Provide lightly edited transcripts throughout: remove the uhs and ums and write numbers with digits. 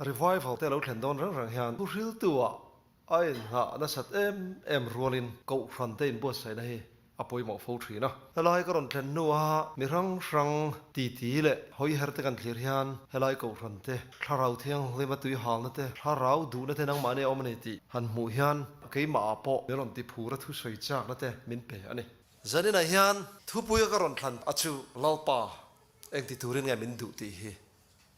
Revival te lo thlen dawn reng reng hian thuhriltu ah a inngah nasat em em rualin Kohhran te inbuatsaihna hi a pawimawh fo thin a. Helai ka rawn thlen hnua mi hrang hrang titi leh hawiher te kan thlir hian helai Kohhran te thlarau thianghlima tui halna te, thlarau duhna te nangmahni a awm a ni tih han hmuh hian keimah ah pawh min rawn ti phur a thusawi chakna te min pe a ni. Zaninah hian thupuia ka rawn thlan a chu Lalpa engti turin nge min duh tih hi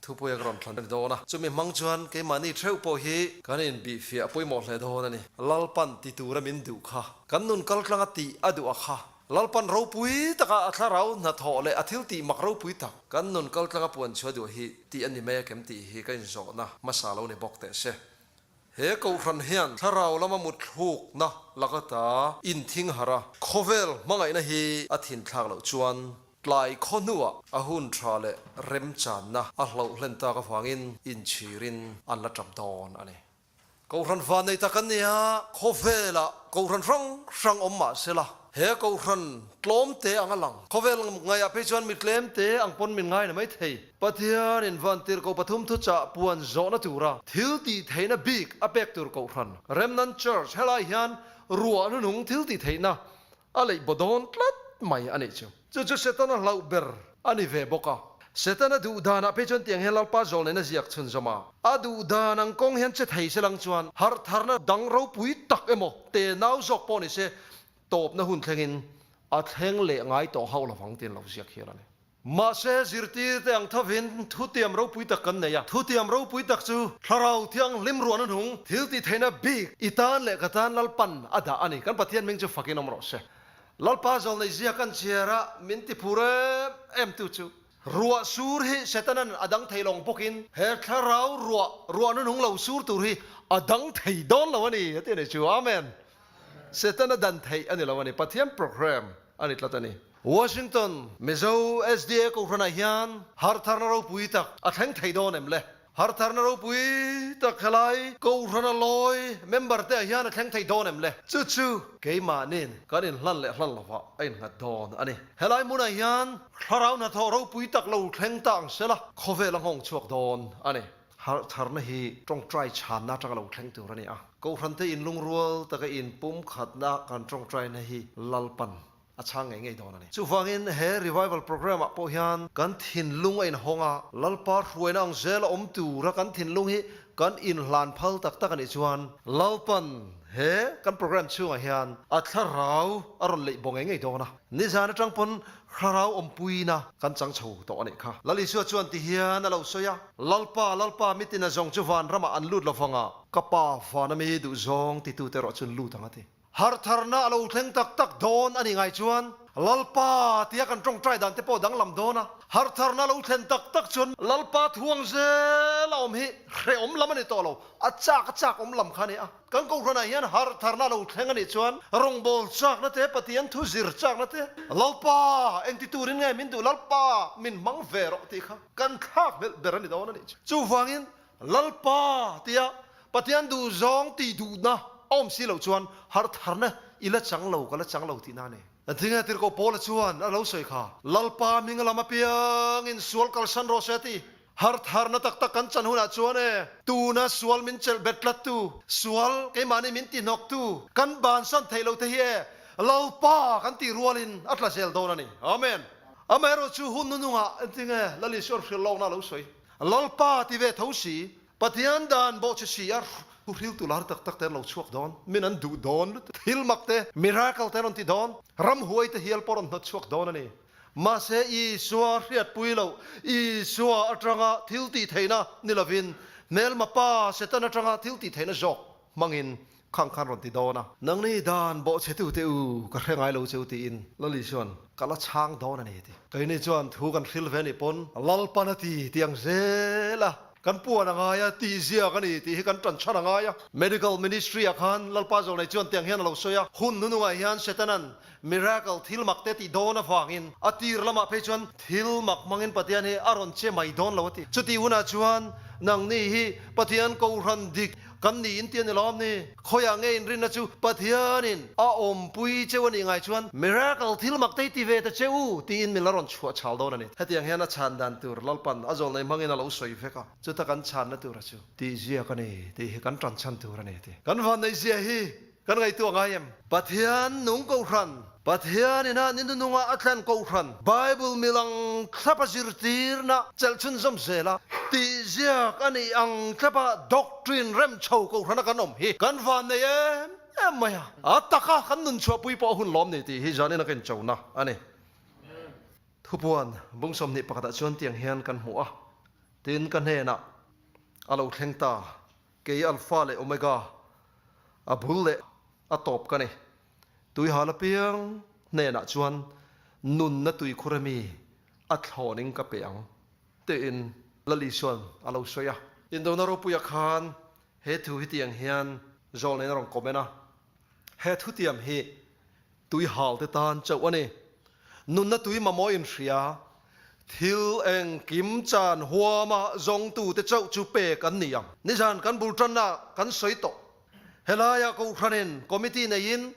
Thupuia ka rawn thlan a ni dawn a, chumi hmang chuan keimahni theuh pawh hi kan inbihfiah pawimawh hle dawn a ni. Lalpan ti tura min duh kha, kan nun kaltlanga tih a duh a kha, Lalpan ropui taka a thlarau hnathawh leh a thil tih mak ropui tak kan nun kaltlanga puan chhuah duh hi tih a ni mai a kem tih hi ka inzawhna hmasa lo ni bawk teh se. He kohhran hian thlarau lama mutthlukna laka ta inthing harh a, khawvel hmangaihna hi a thinthlak loh chuan Tlai khaw hnuah a hun tha leh remchanna a hloh hlen tak avangin inchhirin an la tap dawn a ni. Kohhran van nei tak an ni a, khawvelah kohhran hrang hrang awm mah se la, he kohhran tlawm te ang a lang. Khawvel ngaihah phei chuan mi tlem te ang pawn min ngai na mai thei. Pathianin vantirhkoh pathum thuchah puan zawhna tura thil tih theihna bik a pek tur kohhran Remnant Church helai hian ruah hnunung thil tih theihna A leih baw dawn tlat mai a nih chu. Chu chu Setana hlauh ber a ni ve bawk a. Setana duh danah phei chuan tiang hian Lalpa zawl nena ziak chhun zawm a. A duh dan ang kawng hian che thei se lang chuan harh tharna dang ropui tak emaw te nau zawk pawh ni se tawpna hun thlengin a thleng leh ngai tawh hauh lovang tiin lo ziak hial a ni. Mahse, zirtirte ang thovin thutiam ropui tak kan nei a. Thutiam ropui tak chu Thlarau Thianghlim ruahna hnung thil tih theihna bik i tan leh ka tan Lalpan a dah a ni. Kan Pathian hming chu fakin awm rawh se. Lalpa zawlnei zia kan chhiar a, min ti phur em em tu chu ruah sur hi Setanan a dang thei lawng bawkin he Thlarau ruah ruahna hnung lo sur tur hi a dang thei dawn lo a ni a ti a ni chu. Amen. Setana dan theih a ni lo a ni. Pathian program a ni tlat a ni. Washington, Mizo SDA Kohhranah hian hartharna ropui tak a thleng thei dawn em le? Hartharna ropui tak helai Kohhrana lawi member te ah hian a thleng thei dawn em le? Chu chu keimahnin kan inhlan leh hlan lovah a innghat dawn a ni. Helai hmunah hian thlarau hnathawh ropui tak lo thleng ta ang sela khawvel a nghawng chhuak dawn a ni. Hartharna hi tawngtai chhanna atanga lo thleng tur a ni a. Kohhrante inlungrual taka inpumkhatna kan tawngtaina hi Lalpan a chhang ngei ngei dawn a ni. Chuvangin he revival programme ah pawh hian kan thinlung a inhawng a, Lalpa hruaina ang zel a awm tura kan thinlung hi kan inhlan phal tak tak a nih chuan Lalpan he kan programme chhungah hian a thlarau a rawn leih baw ngei ngei dawn a. Nizan atang pawn thlarau awmpuina kan chang chho tawh a nih kha. Lal Isua chuan ti hian a lo sawi a, Lalpa, Lalpa, mitin a zawng chu van ramah an lut lovang a, ka Pa vana mi duhzawng titute erawh chu an lut ang a ti. Harhtharna a lo thleng tak tak dawn a ni ngai chuan Lalpa tia kan tawngtai dan te pawh danglam dawn a, harhtharna a lo thlen tak tak chuan Lalpa thuang zel a awm hi hrehawm lam a ni tawh lo, a chak a chak awm lam kha a ni a. Kan Kohhranah hian harhtharna a lo thleng a nih chuan rawngbâwl chakna te, Pathian thu zir chakna te, Lalpa engti turin nge min duh, Lalpa min hmang ve rawh tih kha kan thlak hmelh ber a ni dawn a nih chu. Chuvangin Lalpa tia Pathian duhzawng tih duhna a awm si loh chuan harhtharna i la chang lo, ka la chang lo tihna a ni. Engtinge Tirhkoh Paula chuan a lo sawi kha, Lalpa hming a lam apiangin sual kalsan rawh se a ti. Harhtharna tak tak kan chan hunah chuan e, tuna sual min chelh bet tlattu, sual keimahni min tihnawktu, kan bansan theih loh te hi e, Lalpa kan tih rualin a tla zel dawn a ni. Amen. Amaherawhchu hun nunungah engtinge Lal Isuan hrilh lawkna a lo sawi? Lalpa ti ve tho si, Pathian dan bawh che si a thu hriltu lar tak tak te an lo chhuak dawn, min an duh dawn lutuk, thil mak te, miracle te an rawn ti dawn, ramhuai te hial pawh rawn hnawt chhuak dawn a ni. Mahse Isua hriatpui loh, Isua atanga thil tih theihna ni lovin, hmelma pa Satan atanga thil tih theihna zawk hmangin Khang khan rawn ti dawn a. Nangni dan bawhchhetute u, ka hre ngai lo che u tiin Lali chuan ka la chhang dawn a ni ti. Keini chuan thu kan hril ve nih pawn Lalpan a ti ti ang zel a, kan puan a ngai a, tih ziak a ni tih hi kan tan chhan a ngai a. Medical Ministry ah khan Lalpa Zawlnei chuan tiang hian a lo sawi a, hun nunungah hian Setanan miracle thil mak te tih dawn avangin a tir lamah phei chuan thil mak hmangin Pathian hi a rawn che mai dawn lo a ti. Chutih hunah chuan nangni hi Pathian Kohhran dik. Kan ni in ti a ni lawm ni? Khawiah nge inrinna chu Pathianin a awmpui cheu a nih ngai chuan miracle thil mak te hi ti ve ta che u tiin min la rawn chhuah chhal dawn a ni. Hetiang hian a chhan dan tur Lalpan a zawlnei hmangin a lo sawi vek a, chuta kan chhanna tura chu tih ziak a ni tih hi kan tan chhan tur a ni a ti. Kan vanneihzia hi Kan ngaihtuah ngai em? Pathian nung kohhran, Pathian ina ni nununga a thlen kohhran, Bible milang thlapa zirtirna chelh chhunzawm zela tihziak a nih ang thlapa doctrine rem chho kohhrana kan awm hi kan van nei em em mai a. A taka kan nun chhuahpui pawh a hun lawm ni tih hi zanin a ka inchona a ni. Thupuan bung 21 ah chuan tiang hian kan hmu a, tin ka hnenah a lo thleng ta. Kei Alpha leh Omega, a bul leh a tawp ka ni. Tuihal apiang hnenah chuan nunna tuikhur ami a thlawnin ka pe ang, tiin Lal Isua'n a lo sawi a. Indona ropuia khan he thu hi tiang hian Zawlnein a rawn comment a, He thutiam hi Tuihal te tan chauh a ni. Nunna tui mamawh inhria, thil engkim chan huama zawngtute chauh chu pek an ni ang. Nizan kan bul tanna kan sawi tawh. Helaiah Kohhranin committee neiin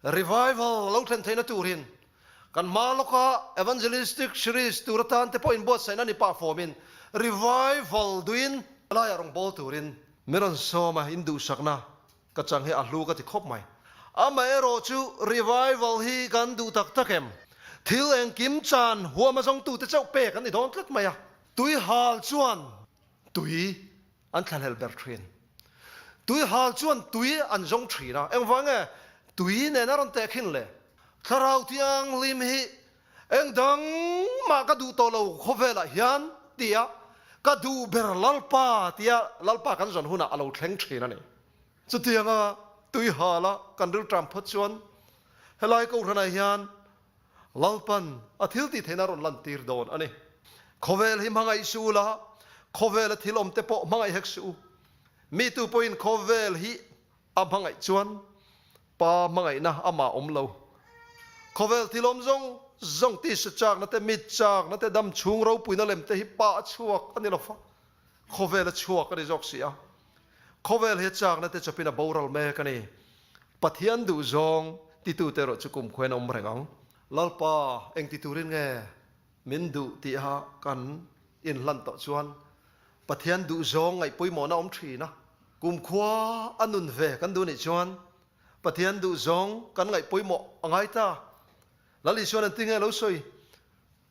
revival lo thlen theihna turin kan hma lawka evangelistic series tur atan te pawh inbuatsaihna ni pah fawmin revival duin helaiah rawn bawl turin min rawn sawm a, induhsakna Ka chang hi a hlu ka ti khawp mai. Amaherawh chu revival hi kan duh tak tak em? Thil engkim chan huam a zawngtute chauh pek an ni dawn tlat mai a. Tui hal chuan tui an thlahlel ber thin. Tui hal chuan tui an zawng thin a. Engvang nge tui nen a rawn teh khin le? Thlarau Thianghlim hi eng dang mah ka duh tawh lo khawvelah hian tia ka duh ber Lalpa tia Lalpa kan zawn hunah a lo thleng thin a ni. Chutianga tui hala kan rilṭam phawt chuan helai Kohhranah hian Lalpan a thil tih theihna a rawn lantir dawn a ni. Khawvel hi hmangaih suh u la, khawvela thil awmte pawh hmangaih hek suh u. Mi tu pawhin khawvel hi a hmangaih chuan Pa hmangaihna amah awm lo. Khawvel thil awm zawng zawng tisa chakna te, mit chakna te, dam chhung ropuina lem te hi pa a chhuak a ni lo fa. Khawvel a chhuak a ni zawk si a. Khawvel hi a chakna te chawpin a boral mek a ni. Pathian duh zawng titute erawh chu kumkhuain a awm reng ang. Lalpa, eng ti turin nge min duh tiha kan inhlan tawh chuan Pathian duh zawng ngaih pawimawhna awm thin a. Kumkhua a nun ve kan duh nih chuan Pathian duh zawng kan ngaih pawimawh a ngai ta. Lal Isuan an ti nge lo sawi?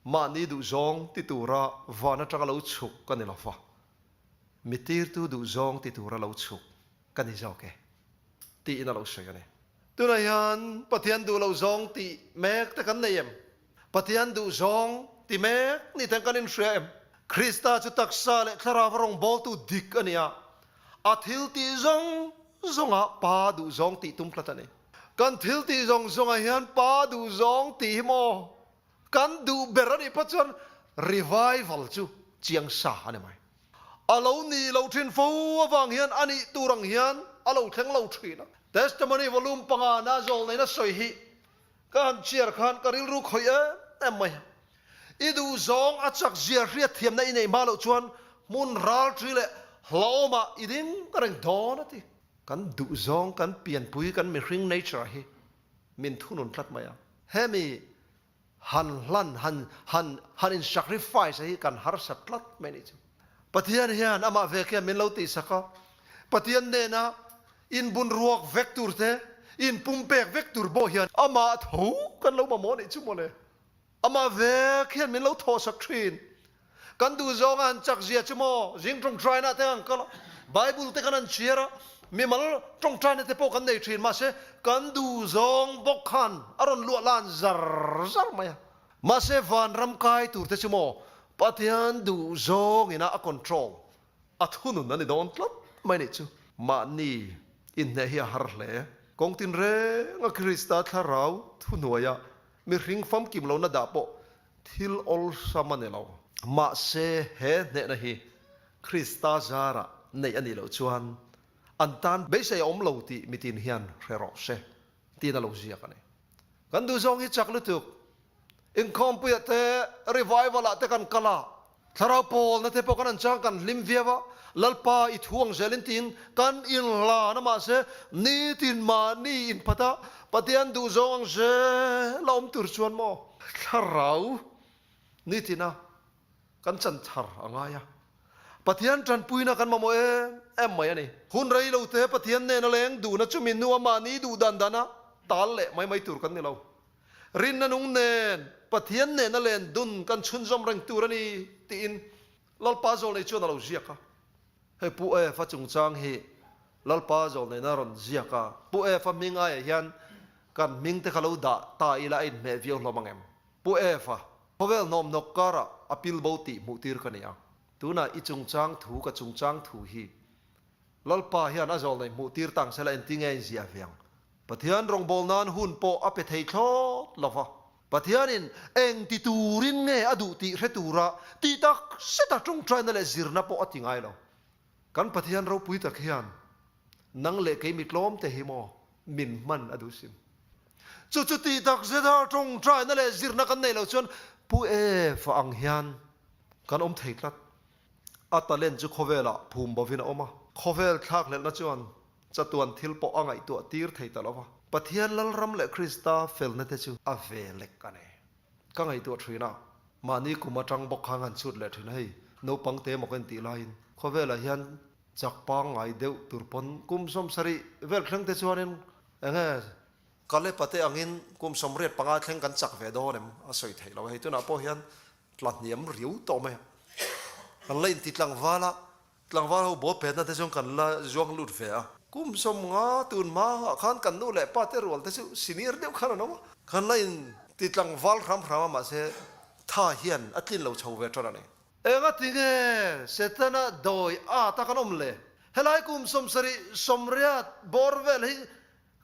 Mahni duh zawng ti tura van atanga lo chhuk ka ni lo va, mi tirtu duh zawng ti tura lo chhuk ka ni zawk e, tiin a lo sawi a ni. Tunah hian Pathian duh lo zawng tih mek te kan nei em? Pathian duh zawng ti mek ni ten kan inhria em? Krista chu taksa leh thlarau a rawngbawltu dik a ni a, a thil tih zawng zawngah Pa duh zawng tih tum tlat a ni. Kan thil tih zawng zawngah hian Pa duh zawng tih hi maw kan duh ber a nih phawt chuan revival chu chiang sa a ni mai. A lo nih lo thin fo avang hian a nih tur ang hian a lo thleng lo thin a. Testimony volume panga na zawlneina sawi hi Ka han chhiar khan ka rilru khawih em em mai a. I duh zawng a chak zia hriat thiamna i neih hma loh chuan hmun ralṭi leh hlauhawmah i ding reng dawn a ti. Kan duh zawng kan pianpui kan mihring nature hi min thunun tlat mai a. Hemi han hlan han han han in sacrifice hi kan harsat tlat mai nih chu. Pathian hian amah vek hian min lo tihsak a, Pathian nena inbun ruak vek tur te, inpumpek vek tur pawh hian amah tho kan lo mamawh nih chu mawle. Amah vek hian min lo thawhsak thin. Kan duh zawnga han chak zia chu maw, zing tawngtaina te kan kal a, Bible te kan han chhiar a, mimal tawngtaina te pawh kan nei thin, mahse kan duh zawng bawk khan a rawn luah lan zar zar mai a. Mahse vanram kai tur te chu maw Pathian duh zawng ina a control, a thunun a ni dawn tlat mai nih chu. Mahni inhneh hi a har hle. Kawng tinreng a Krista thlarau thuhnuaia mihring famkim lohna dah pawh thil awlsam a ni lo. Mahse he hnehna hi Krista zarah neih a nih loh chuan an tan beisei a awm lo tih mitin hian hre rawh se tiin a lo ziak a ni. Kan duh zawng hi chak lutuk. Inkhawmpuiah te, revival ah te kan kal a. Thlarau pawlna te pawh kan han chang kan hlim viau a, Lalpa i thu ang zelin tiin kan inhlan a mahse nitin mahni inphat a, Pathian duhzawng ang zel a awm tur chuan maw thlarau nitina kan chan thar a ngai a, Pathian tanpuina kan mamawh em em mai a ni. Hun rei lo te Pathian nena leng duhna chumi hnua mahni duh dan dana tal leh mai mai tur kan ni lo. Rinna nung nen Pathian nena len dun kan chhunzawm reng tur a ni tiin Lalpa Zawlnei chuan a lo ziak a. Hei Pu Efa chungchang hi Lalpa Zawlneina rawn ziak a, Pu Efa hming aiah hian kan hming te kha lo dah ta ila a inhmeh viau hlawm ang em? Pu Efa, khawvel hnawmhnawk karah a pil bo tih hmuh tir ka ni a, tunah i chungchang thu ka chungchang thu hi Lalpa hian a zawlnei hmuh tir tang sela engtinge a inziah ve ang? Pathian rawngbâwl nân hun pawh a pe thei thlawt lo va. Pathianin eng ti tûrin nge a duh tih hre tûra tih tak zeta ṭawngṭaina leh zirna pawh a ti ngai lo. Kan Pathian ropui tak hian nang leh kei mi tlâwmte hi maw min hman a duh sim. Chu chu tih tak zeta ṭawngṭaina leh zirna kan neih loh chuan Pu Eva ang hian kan awm thei tlat. A talent chu khawvelah phum bovin a awm a, khawvel thlakhlelhna chuan chatuan thil pawh a ngaihtuah tir thei ta lo va. Pathian Lalram leh Krista felna te chu a ve lek a ni. Ka ngaihtuah thin a, mahni kum atang bawk khan han chhut leh thin a, hei naupang te emaw ka intih laiin khawvelah hian chak pangngai deuh tur pawn kum 70 vel thleng te chuanin enge Kalepa te angin kum 85 thleng kan chak ve dawn em a sawi theih lo a, hei tunah pawh hian Tla hniam riau tawh mai a. Kan la inti tlangval a, tlangval ho ball petna te chuan kan la zuang lut ve a. Kum 50 tun hma ah khan kan nu leh pa te rual te chu senior deuh khan an awm a. Kan la inti tlangval hram hram a mahse tha hian a tlin lo chho ve tan a ni. Enga tinge Setana dawi at a kan awm le? Helai kum 70 80 bawr vel hi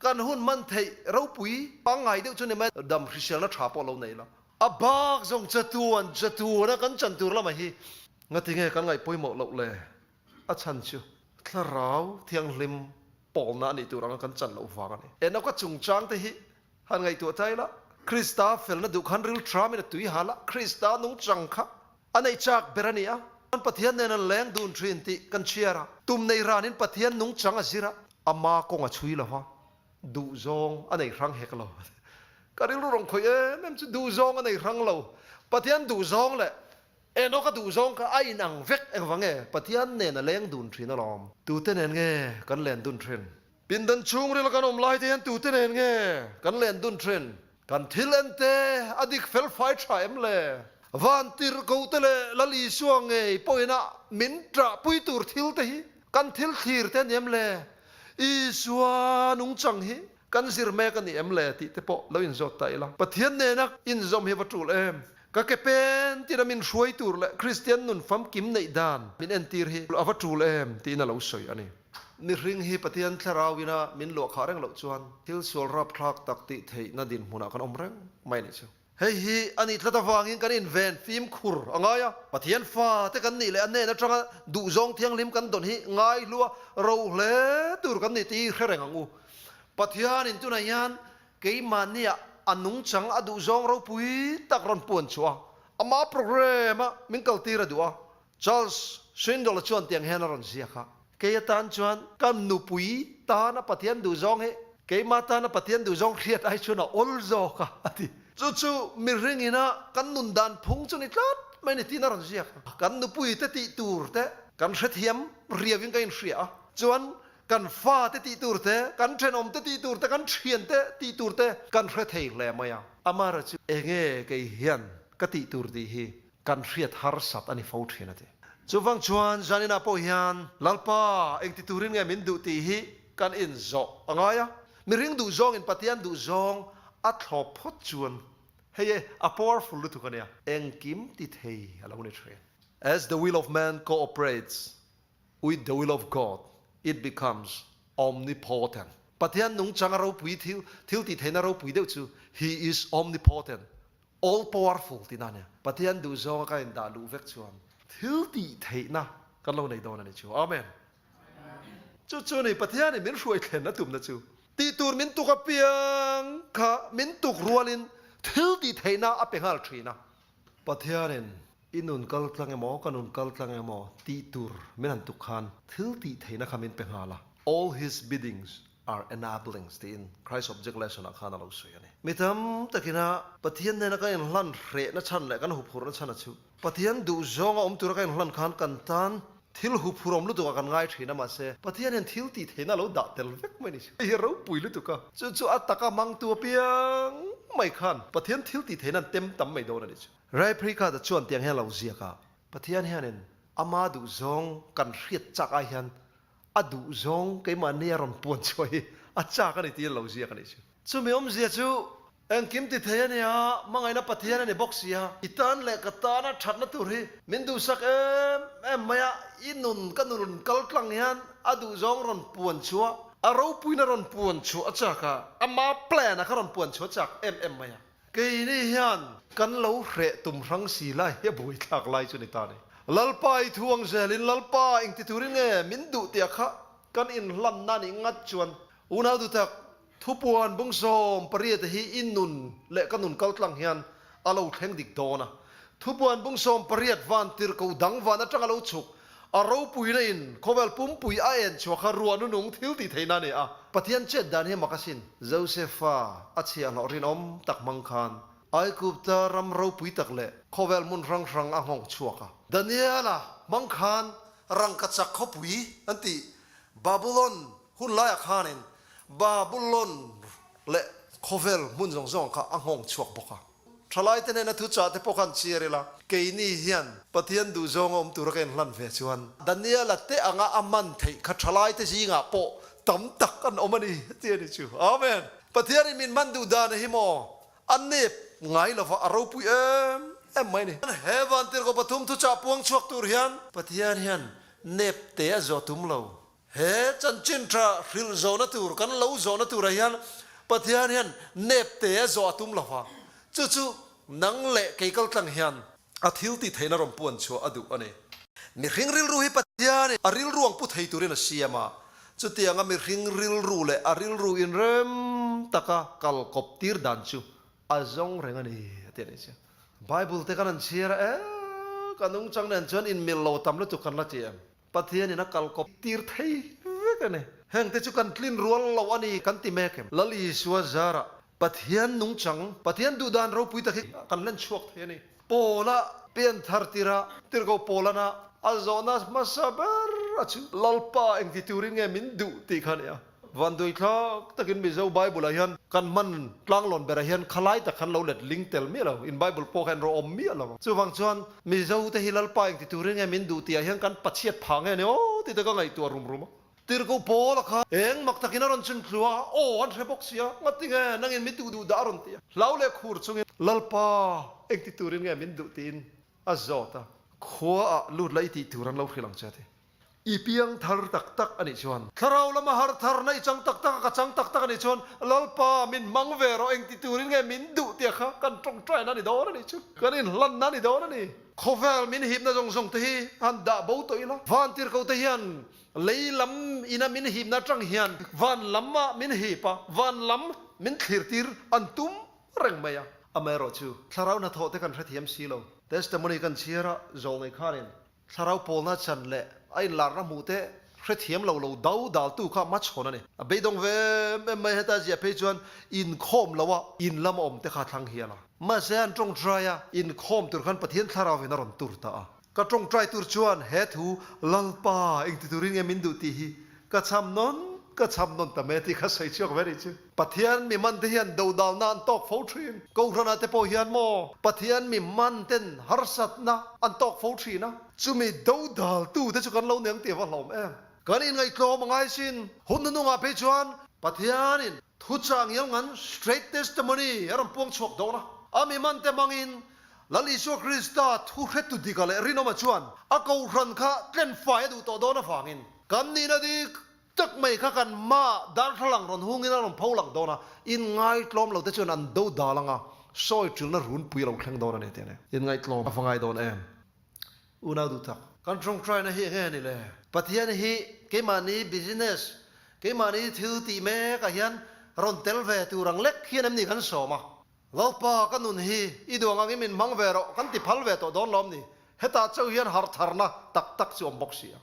Kan hun hman theih ropui pangngai deuh chu ni mai. Dam hriselna tha pawh lo nei la. A bak zawng chatuan chatuana kan chan tur lamah hi ngatinge kan ngaih pawimawh loh le? A chhan chu thlarau thianghlim pawlna a nih tur anga kan chan loh vang a ni. Enoka chungchang te hi han ngaihtuah ta ila, Krista felna duh khan ril thamin a tui hal a, Krista nungchang kha a neih chak ber a ni a. Pathian nen an leng dun thin tih kan chhiar a, tum nei ranin Pathian nungchang a zir a, Ama kawng a chhui lo va, duhzawng a nei hrang hek lo. Ka rilru rawn khawih em em chu duhzawng a nei hrang lo. Pathian duhzawng leh Enoch a duhzawng kha a inang vek engvang nge? Pathian nen a leng dun thin alawm. Tute nen nge kan len dun thin? Pindan chhungril a kan awm lai te hian tute nen nge kan len dun thin? Kan thil en te a dik fel fai tha em le? Van tirhkoh te leh Lal Isua ngei pawhin a min ṭahpui tur thil te hi kan thil thlir te a ni em le? Isua nungchang hi kan zir mek a ni em le tih te pawh lo inzawt ta ila. Pathian nena inzawm hi a va tul em? Ka ke pen tina min hruai tur leh Kristian nun famkim neih dan min entir hi a va tul em tiin a lo sawi a ni. Mihring hi Pathian thlarau ina min luah khah reng loh chuan thil sual rapthlak tak tih theihna dinhmunah kan awm reng mai a nih chu. Hei hi a nih tlat avangin kan inven fimkhur a ngai a, Pathian fate kan nih leh a hnen atanga duhzawng thianghlim kan dawn hi ngaihlua ro hle tur kan nih tih hi hre reng ang u. Pathianin tunah hian keimahniah a nungchang a duhzawng ropui tak rawn puan chhuah a, ama programme-a min kaltir a duh a, Charles Swindoll-a chuan tiang hian a rawn ziak a, Kei atan chuan ka nupui tana Pathian duhzawng hi keimah tana Pathian duhzawng hriat ai chuan a awl zawk a, a ti. Chu chu mihring ina kan nun dan phung chu ni tlat mai ni tiin a rawn ziak a. Kan nupui te tih tur te kan hrethiam riauin ka inhria a, chuan kan fa te tih tur te, kan thenawm te tih tur te, kan thian te tih tur te kan hre thei hle mai a. Amaherawhchu enge kei hian ka tih tur tih hi Kan hriat harsat a ni fo thin a ti. Chuvang chuan Zaninah pawh hian Lalpa engti turin nge min duh tih hi kan inzawh a ngai a. Mihring duhzawngin Pathian duhzawng a thlawp phawt chuan hei e a powerful lutuk a nia. Engkim ti thei a lo ni thin. As the will of man cooperates with the will of God, it becomes omnipotent. Pathian nungchang a ropui thil thil tih theihna ropui deuh chu He is omnipotent. All powerful tihna a nia. Pathian duhzawnga ka indah luh vek chuan thil tih theihna kan lo nei dawn a ni chu. Amen. Chu chu ni Pathianin min hruai thlen a tumna chu. Tih tur min tuk apiang kha min tuk rualin thil tih theihna a pe nghal thin a. Pathianin. I nun kal tlang emaw, ka nun kal tlang emaw tih tur min han tuk khan thil tih theihna kha min pe nghal a. All his biddings are enablings tiin Christ Object Lesson ah khan a lo sawi a ni. Mi tam takina Pathian hnena kan inhlan hrehna chhan leh kan huphurhna chhan a chu Pathian duhzawnga awm tura kan inhlan khan kan tan thil huphurhawm lutuk ah kan ngai thin a, mahse Pathian hian thil tih theihna a lo dah tel vek mai ni. Hei hi ropui lutuk a, chu chu a taka hmangtu apiang mai khan Pathian thil tih theihna an tem tam mai dawn a ni chu. Ray Pritchard-a chuan tiang hian a lo ziak a, Pathian hianin ama duhzawng kan hriat chak ai hian a duhzawng keimahni a rawn puan chhuah hi a chak a ni tiin a lo ziak a nih chu. Chumi awmzia chu engkim ti thei a nia, hmangaihna Pathian a ni bawk si a, i tan leh ka tana thatna tur hi min duhsak em em mai a, i nun ka nun kal tlang hian a duhzawng rawn puan chhuah, a ropuina rawn puan chhuah a chak a, ama plan a kha rawn puan chhuah a chak em em mai a. Keini hian kan lo hreh tum hrang si lai hi a buaithlak lai chu ni ta ni. Lalpa i thu ang zelin Lalpa engti turin nge min duh tia kha kan inhlanna nih ngat chuan unau duhtak thupuan bung 18 hi i nun leh ka nun kaltlang hian a lo thleng dik dawn a. Thupuan bung 18 van tirhko dang van atanga lo chhuk A ropuina in khawvel pumpui a en chhuah kha ruah nunung thil tih theihna a ni a. Pathian chet dan hi mak asin. Josefa a chhiahhlawh rinawm tak hmang khan Aigupta ram ropui tak leh khawvel hmun hrang hrang a nghawng chhuak a. Daniela hmang khan rangkachak khawpui an tih Babulon hun laiah khanin Babulon leh khawvel hmun zawng zawng kha a nghawng chhuak bawk a. Thalaite nena thuchah te pawh khan chhiar ila, keini hian Pathian duhzawnga awm tura ka inhlan ve chuan Daniela te anga a man theih kha thalaite zingah pawh tam tak an awm a ni ti a ni chu. Amen! Pathianin min man duh dan hi maw a nep ngai lova a ropui em em mai a ni. He vantirhkoh pathum thuchah puang chhuak tur hian Pathian hian nep te a zawh tum lo. He chanchin tha hrilh zawhna tur, kan lo zawhna turah hian Pathian hian nep te a zawh a tum lo va, chu chu nang leh kei kaltlang hian a thil tih theihna rawn puan chhuah a duh a ni. Mihring rilru hi Pathianin a rilru ang pu thei turin a siam a, chutianga mihring rilru leh a rilru inrem taka kal kawp tir dan chu a zawng reng a ni a ti a nih chu. Bible te kan han chhiar a, eh, ka nungchang nen chuan inmil lo tam lutuk kan la ti em? Pathianin a kal kawp tir thei vek a ni. Heng te chu kan tlin rual lo a ni kan ti mek em? Lal Isua zarah Pathian nungchang, Pathian duhdan ropui tak hi kan hlen chhuak thei a ni. Paula pian thar tirah tirhkoh Paulana a zawhna hmasa ber a chu Lalpa engti turin nge min duh tih kha a ni a. Vanduaithlak takin Mizo Bible ah hian kan hman tlanglawn berah hian khalai tak khan lo let ling tel miah lo, in Bible pawh kha en rawh awm miah lo. Chuvang chuan Mizo te hi Lalpa engti turin nge min duh tih ah hian kan pachhiat phah nge ni aw tih te ka ngaihtuah rum rum a. Tirhkoh Paula kha eng mak takin a rawn chhun thlu a, aw an hre bawk sia, ngati nge nangin min duh duh dah a rawn ti a. Hlau leh khur chungin Lalpa engti turin nge min duh tiin a zawt a, khua ah lut la i tih tur an lo hrilh ang che a ti. I piang thar tak tak a nih chuan. Thlarau lama har tharna i chang tak tak a, ka chang tak tak a nih chuan Lalpa min hmang ve rawh, engti turin nge min duh tia kha kan tawngtaina a ni dawn a nih chu, kan inhlanna a ni dawn a ni. Khawvel min hipna zawng zawng te hi han dah bo tawh ila, van tirhkoh te hian lei lam ina min hipna atang hian van lama min hip a, van lam min thlir tir an tum reng mai a. Amaherawhchu, thlarau hnathawh te kan hrethiam si lo. Testimony kan chhiar a, zawlnei khanin Thlarau pawlna chan leh a inlarna hmuh te hrethiam lo lo do daltu kha hmachhawn a ni. A beidawng ve em em mai heta ziah phei chuan inkhawm lo a in lama awm te kha thlang hial a. Mahse an tawngtai a, inkhawm tur khan Pathian thlarau in a rawn tur ta a. Ka tawngtai tur chuan he thu Lalpa engti turin nge min duh tih hi ka cham nawn ka cham nawn ta mai a tih kha sawi chhuak ve nih chu. Pathian mi man te hian dodalna an tawk fo thin. Kohhranah te pawh hian maw Pathian mi man ten harsatna an tawk fo thin a, chumi dodaltu te chu kan lo neng tih a va hlawm em. Kan inngaihtlawm a ngai sin. Hun hnuhnungah phei chuan Pathianin thuchah ngial ngan straight testimony a rawn puang chhuak dawn a. A mi man te hmangin Lal Isua Krista thu hretu dika leh rinawma chuan a kohhran kha tlenfai a duh tawh dawn avangin kan nihna dik tak mai kha kan mah darthlalang rawn hungin a rawn pho lang dawn a, inngaitlawm lo te chuan an do dal anga sawi ṭilna runpui a lo thleng dawn a ni tih a ni. Inngaitlawm a va ngai dawn em? Unau duh tak. Kan ṭawngṭaina hi enge a ni le? Pathian hi keimahni business, keimahni thil tih mekah hian rawn tel ve tur ang lek hian em ni kan sawm a? Lalpa ka nun hi i duang angin min hmang ve rawh kan ti phal ve tawh dawn lawm ni? Hetah chauh hian harhtharna tak tak chu awm bawk si a.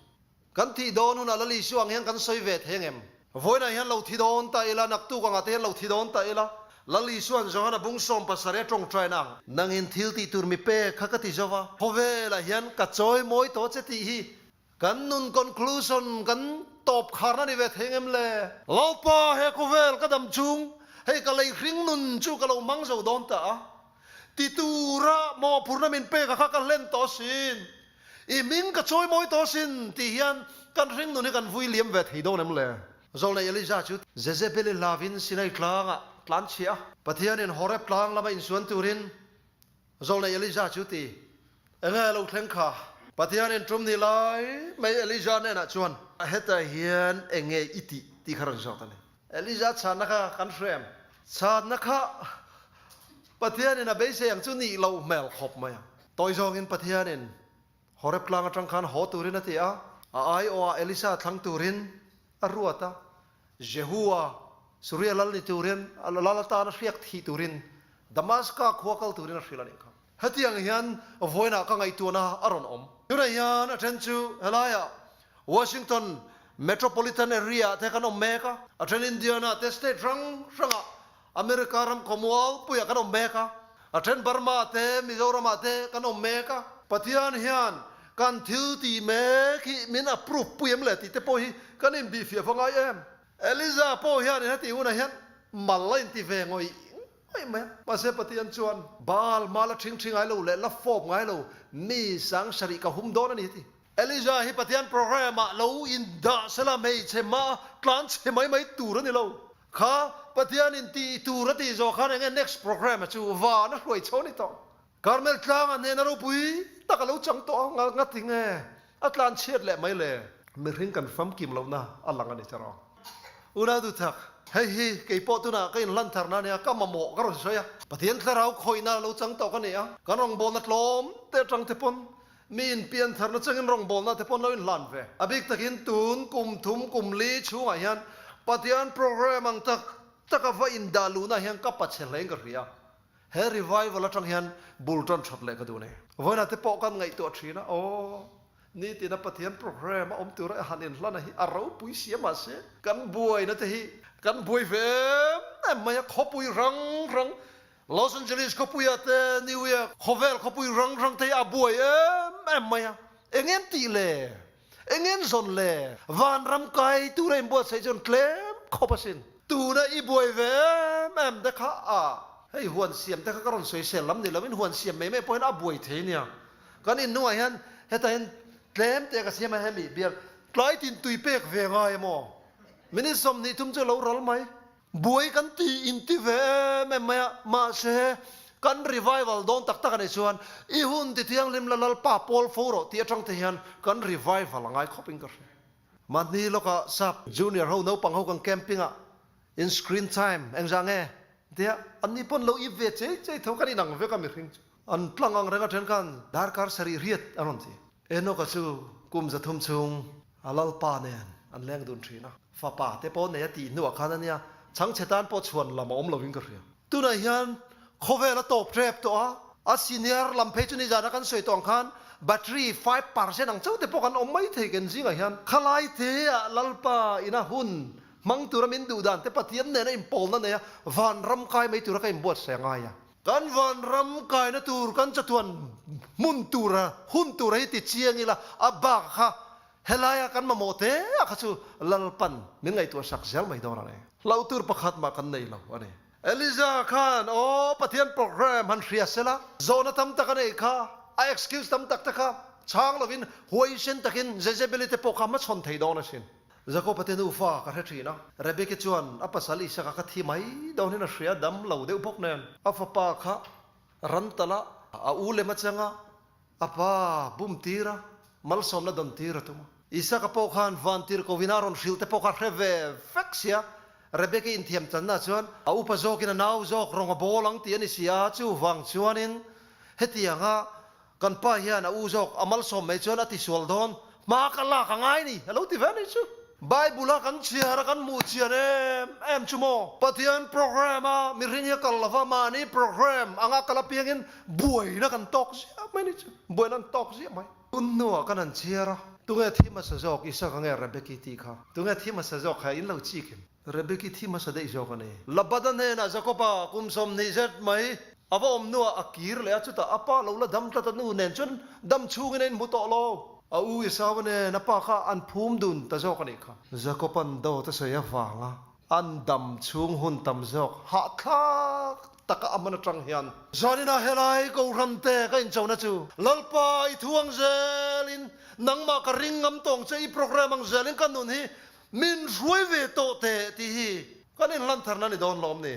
Kan thih dawn hunah Lal Isua ang hian kan sawi ve thei angem? Vawiinah hian lo thi dawn ta ila, naktuk angah te hian lo thi dawn ta ila, Lal Isua'n Johana bung 70 a tawngtaina ang. Nangin thil tih tur mi pek kha ka ti zo va, khawvelah hian ka chawi mawi tawh che tih hi kan nun conclusion, kan tawp kharna ni ve thei angem le? Lalpa, he khawvel ka dam chung, hei ka lei hring nun chu ka lo hmang zo dawn ta a, ti tura mawhphurhna min pek a kha ka hlen tawh asin. I hming ka chawi mawi tawh asin tih hian kan hring nun hi kan vui liam ve thei dawn em le? Zawlnei Elijah chu Jezebeli hlavin Sinai tlangah tlan chhiah a. Pathianin Horeb tlang lama insuan turin Zawlnei Elijah chu ti, Enge a lo thleng kha? Pathianin tum ni lai mai Elijah hnenah chuan, Hetah hian enge i tih? tih kha rawn zawt a ni. Elijah chhanna kha kan hrem. Chhanna kha Pathianin a beisei ang chu nih loh hmel khawp mai a. Tawi zawngin Pathianin Horeb tlang atang khan haw turin a ti a, a aiawhah Elisa thlang turin a ruat a, Jehua, Suria lal ni turin, lal atana hriak thih turin Damaska khua kal turin a hrilh a nih kha. Hetiang hian vawiinah ka ngaihtuahna a rawn awm. Tunah hian a then chu helaiah Washington Metropolitan Area-ah te kan awm mek a, a then Indiana te state hrang hrangah America ram khawmual puiah kan awm mek a, a then Burma te Mizoramah te kan awm mek a. Pathian hian kan thil tih mek hi min approve pui em le tih te pawh hi kan inbihfiah va ngai em. Eliza pawh hian hetih hunah hian mal a inti ve ngawih ngawih mai a. Mahse Pathian chuan Baal hma la ṭhing ṭhi ngai lo leh la fawp ngai lo mi sang sarih ka hum dawn a ni a ti. Elijah hi Pathian program ah lo indah sela hmeichhe hma tlan chhe mai mai tur a ni lo. Kha Pathian in tih tur a tih zawh khan enge next program a chu van a hruai chho a ni tawh. Karmel tlangah hnehna ropui tak a lo chang tawh a, ngati nge a tlan chhiat leh mai le? Mihring kan famkim lohna a lang a ni tawh. Unau duhtak, hei hi kei pawh tunah ka inhlan tharna a nia, ka mamawh ka rawn sawi a. Pathian thlarau khawihna a lo chang tawh ka ni a, kan rawngbawlna tlawm te atang te pawn Mi in pian tharna changin rawngbawlna te pawn lo inhlan ve. A bik takin tun kum thum kum li chhungah hian Pathian program ang tak tak a va indah luhna hian ka pachhe hlein ka hria. He revival atang hian bul tan that leh ka duh a ni. Vawiinah te pawh kan ngaihtuah thin a, aw, nitina Pathian program a awm tura i han inhlan a hi a ropui sia mahse kan buaina te hi kan buai ve em em mai a, khawpui rang rang Los Angeles khawpuia te, New York khawvel khawpui rang rang te hi a buai em em mai a. Eng en tih le? Eng en zawn le? Vanram kai tura inbuatsaih chuan tlem khawp asin. Tuna i buai ve em em te kha a. Hei huan siam te kha ka rawn sawi sel lam ni loin huan siam mai mai pawh hian a buai thei nia. Kan inhnungah hian hetah hian tlem te ka siam a hemi bial tlai tin tui pek ve ngai emaw? Minute 20 thum chu lo ral mai. Buai kan ti inti ve em em mai a, mahse kan revival dawn tak tak a nih chuan i hun ti thianghlim la Lalpa pawl fo rawh tih atang te hian kan revival a ngai khawp in ka hria. Mahni lawkah sap junior ho naupang ho kan camping ah in screen time engzah nge tia anni pawn lo ip ve chei chei tho kan inang vek a mihring chu an tlang ang reng a then khan darkar sarih riat an rawn ti. Enoch-a chu kum 300 chhung a Lalpa nen an leng dun thin a, fapa te pawh nei a tih hnuah khan a nia, chhangchhe tan pawh chhuan lam a awm lovin ka hria. Tunah hian khawvel a tawp tep tawh a, a senior lam phei chu nizana kan sawi tawh ang khan battery 5% ang chauh te pawh kan awm mai thei ken zingah hian khalai te ah Lalpa ina hun hmang tura min duh dan te Pathian nena inpawlna nei a vanram kai mai tura ka inbuatsaih a ngai a. Kan vanram kaina tur, kan chatuan hmun tura hun tura hi ti chiang ila, a bak kha helaia kan mamawh te a kha chu Lalpan min ngaihtuah sak zel mai dawn a ni. Hlauh tur pakhat mah kan nei lo a ni. Eliza khan aw Pathian program han hria sela, zawhna tam tak a neih kha, a excuse tam tak te kha chhang lovin huaisen takin Jezebeli te pawh kha hmachhawn thei dawn asin. Jakob-a te nufa ka hre thin a, Rebeki chuan a pasal Isaka kha thi mai dawn hian a hria dam lo deuh bawk nen. A fapa kha ran talh a, a u lem atang a, a pa bum tir a, malsawmna dawn tir a tum a. Isaka pawh khan van tir ko in a rawn hrilh te pawh kha hre ve vek sia, Rebeki inthiam channa chuan a upa zawkin a nau zawk rawng a bawl ang tih a ni si a, chuvang chuanin hetianga Kan pa hian a u zawk a malsawm mai chuan a tisual dawn, hma ka lak a ngai ni, a lo ti ve a nih chu. Bible a kan chhiar a kan hmuh chian em em chu maw? Pathian program a mihring hi a kal lova mahni program anga kal apiangin buaina kan tawk ziah mai ni chu. Buaina an tawk ziah mai. Tun hnuah kan han chhiar a, tunge thi hmasa zawk Isaka nge Rebeki tih kha? Tunge thi hmasa zawk kha in lo chik em? Rebeki thi hmasa daih zawk a ni. Labada hnenah Jakoba kum 20 zet mai a va awm hnuah a kir leh a, chutah a pa lo la dam tlat a nu nen chuan dam chhungin a inhmu tawh lo. A u Esau nen a pa kha an phum dun ta zawk a nih kha. Jakoba'n dawt a sawi avanga an dam chhung hun tam zawk hahthlak taka a hman atang hian. Zaninah helai Kohhran te ka inchona chu Lalpa i thu ang zelin nangmah ka ring ngam tawng che i program ang zelin ka nun hi Min hruai ve tawh teh tih hi kan inhlan tharna ni dawn lawm ni.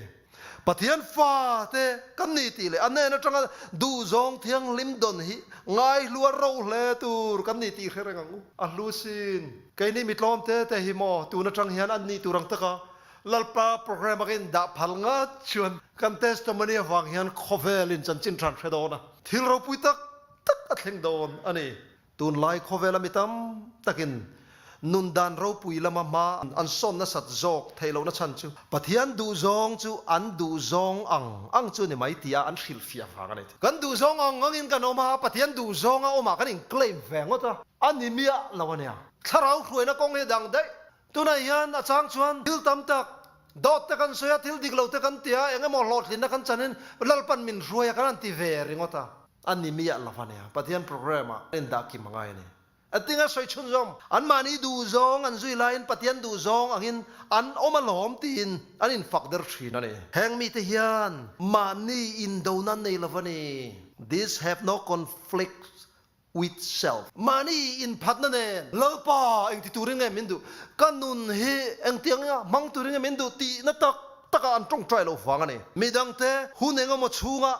Pathian fate kan ni tih leh a hnen atanga duhzawng thianghlim dawn hi ngaihlu a ro hle tur kan ni tih hre reng ang u. A hlu sin. Keini mi tlawm te te hi maw tun atang hian an nih tur ang taka Lalpa program a ka indah phal ngat chuan kan testimony avang hian khawvel in chanchin than hre dawn a, thil ropui tak tak a thleng dawn a ni. Tunlai khawvela mi tam takin nun dan ropui lama hma an sawn nasat zawk theih lohna chhan chu Pathian duhzawng chu an duhzawng ang ang chu ni mai tia an hrilhfiah vang a ni. Kan duhzawng ang angin kan awm a, Pathian duhzawnga awmah kan in-claim ve ngawt a, a ni miah lo a nia. Thlarau hruaina kawng hi dang daih. Tunah hian a chang chuan thil tam tak, dawt te kan sawi a, thil dik lo te kan ti a, eng emaw hlawhtlinna kan chanin Lalpan min hruai a kan han ti ve ringawt a. A ni miah lo a nia, Pathian program ah a indah kim a ngai a ni. A tinga sawi chhunzawm, anmahni duhzawng an zui laiin Pathian duhzawng angin an awm alawm tiin an infak der thin a ni. Heng mite hian mahni indona an nei lo a ni. These have no conflict with self. Mahni inphatna nen, Lalpa engti turin nge min duh? Ka nun hi engtianga hmang turin nge min duh? tihna tak takah an tawngtai lo vang a ni. Midangte hun engemaw chhunga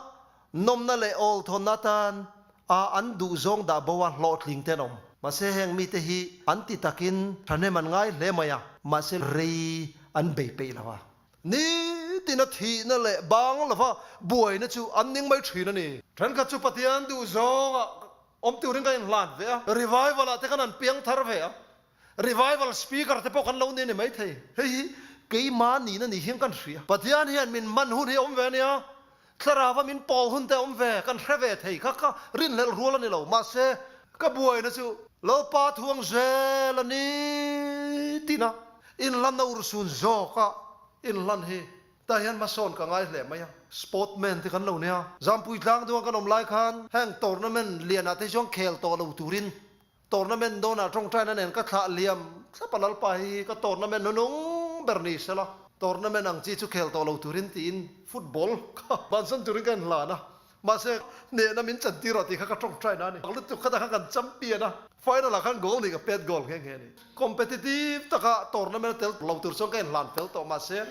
Nawmna leh awlthawnna atan a an duhzawng dah bo a hlawhtling te an awm. Mahse heng mite hi an ti takin thahnem an ngai hle mai a, mahse rei an bei peih lo a. Nitin a thihna leh bang lova buaina chu an ning mai thin a ni. Thenkhat chu Pathian duhzawngah awm turin kan inhlan ve a, revival ah te khan an piang thar ve a, Revival speaker te pawh kan lo ni a ni maithei. Hei hi keimah nihna ni hian kan hria. Pathian hian min man hun hi a awm ve a nia. Thlarauva min pawl hun te a awm ve, kan hre ve thei kha ka rinhlelh rual a ni lo. Mahse, ka buaina chu Lalpa thuang zel a ni tina inhlanna urhsun zawka inhlan hi tah hian hmasawn ka ngai hle mai a. Sportman te kan lo nia. Zampui tlang duang kan awm lai khan heng tournament lianah te hi chuan khel tawh lo turin Tournament dawnah tawngtaina nen ka thlah liam thlap a Lalpa hi ka tournament hnunung ber ni sela, tournament ang chi chu khel tawh lo turin tiin football kha bansan turin ka inhlan a, mahse hnehna min chantir rawh tih kha ka tawngtaina a ni. Lutuk khatah khan kan champion a, final ah khan goal nih ka pet goal nghe nghe a ni. Competitive taka tournament a tel lo tur chuan ka inhlan fel tawh mahse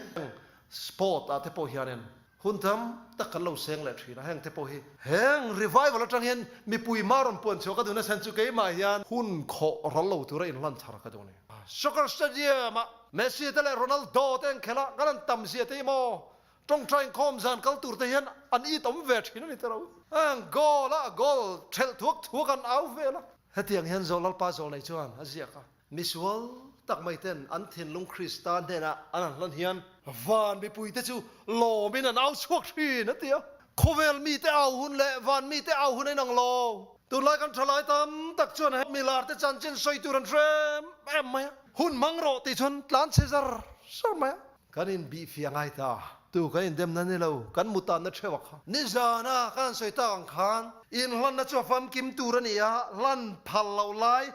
sport ah te pawh hianin Hun tam tak kan lo seng leh thin a, heng te pawh hi. Heng revival atang hian mipui hma rawn puan chhuah ka duhna chhan chu keimah hian hun khawh ral lo tura inhlan thar ka duh a ni. Soccer stadium ah Messi te leh Ronaldo te an khelh a, kan han tam zia te hi maw tawngtai inkhawm zan kal tur te hian an it awm ve thin a ni tiro. Heng goal ah goal thelh thuak thuak an au vel a. Hetiang hian Zawh Lalpa Zawlnei chuan a ziak a. Misual tak mai ten an thinlung Krista hnenah an han hlan hian van mipuite chu lawmin an au chhuak thin, a ti a. Khawvel mite au hun leh van mite au hun a inang lo. Tunlai kan thalai tam tak chuan he milarte chanchin sawi tur an hre em em mai a. Hun hmang rawh tih chuan tlan chhe zar zar mai a. Kan inbihfiah ngai ta. Tu kan indemna ni lo, kan mutanna theuh a kha. Nizana kan han sawi tak ang khan, inhlanna chu a famkim tur a ni a, hlan phal loh lai,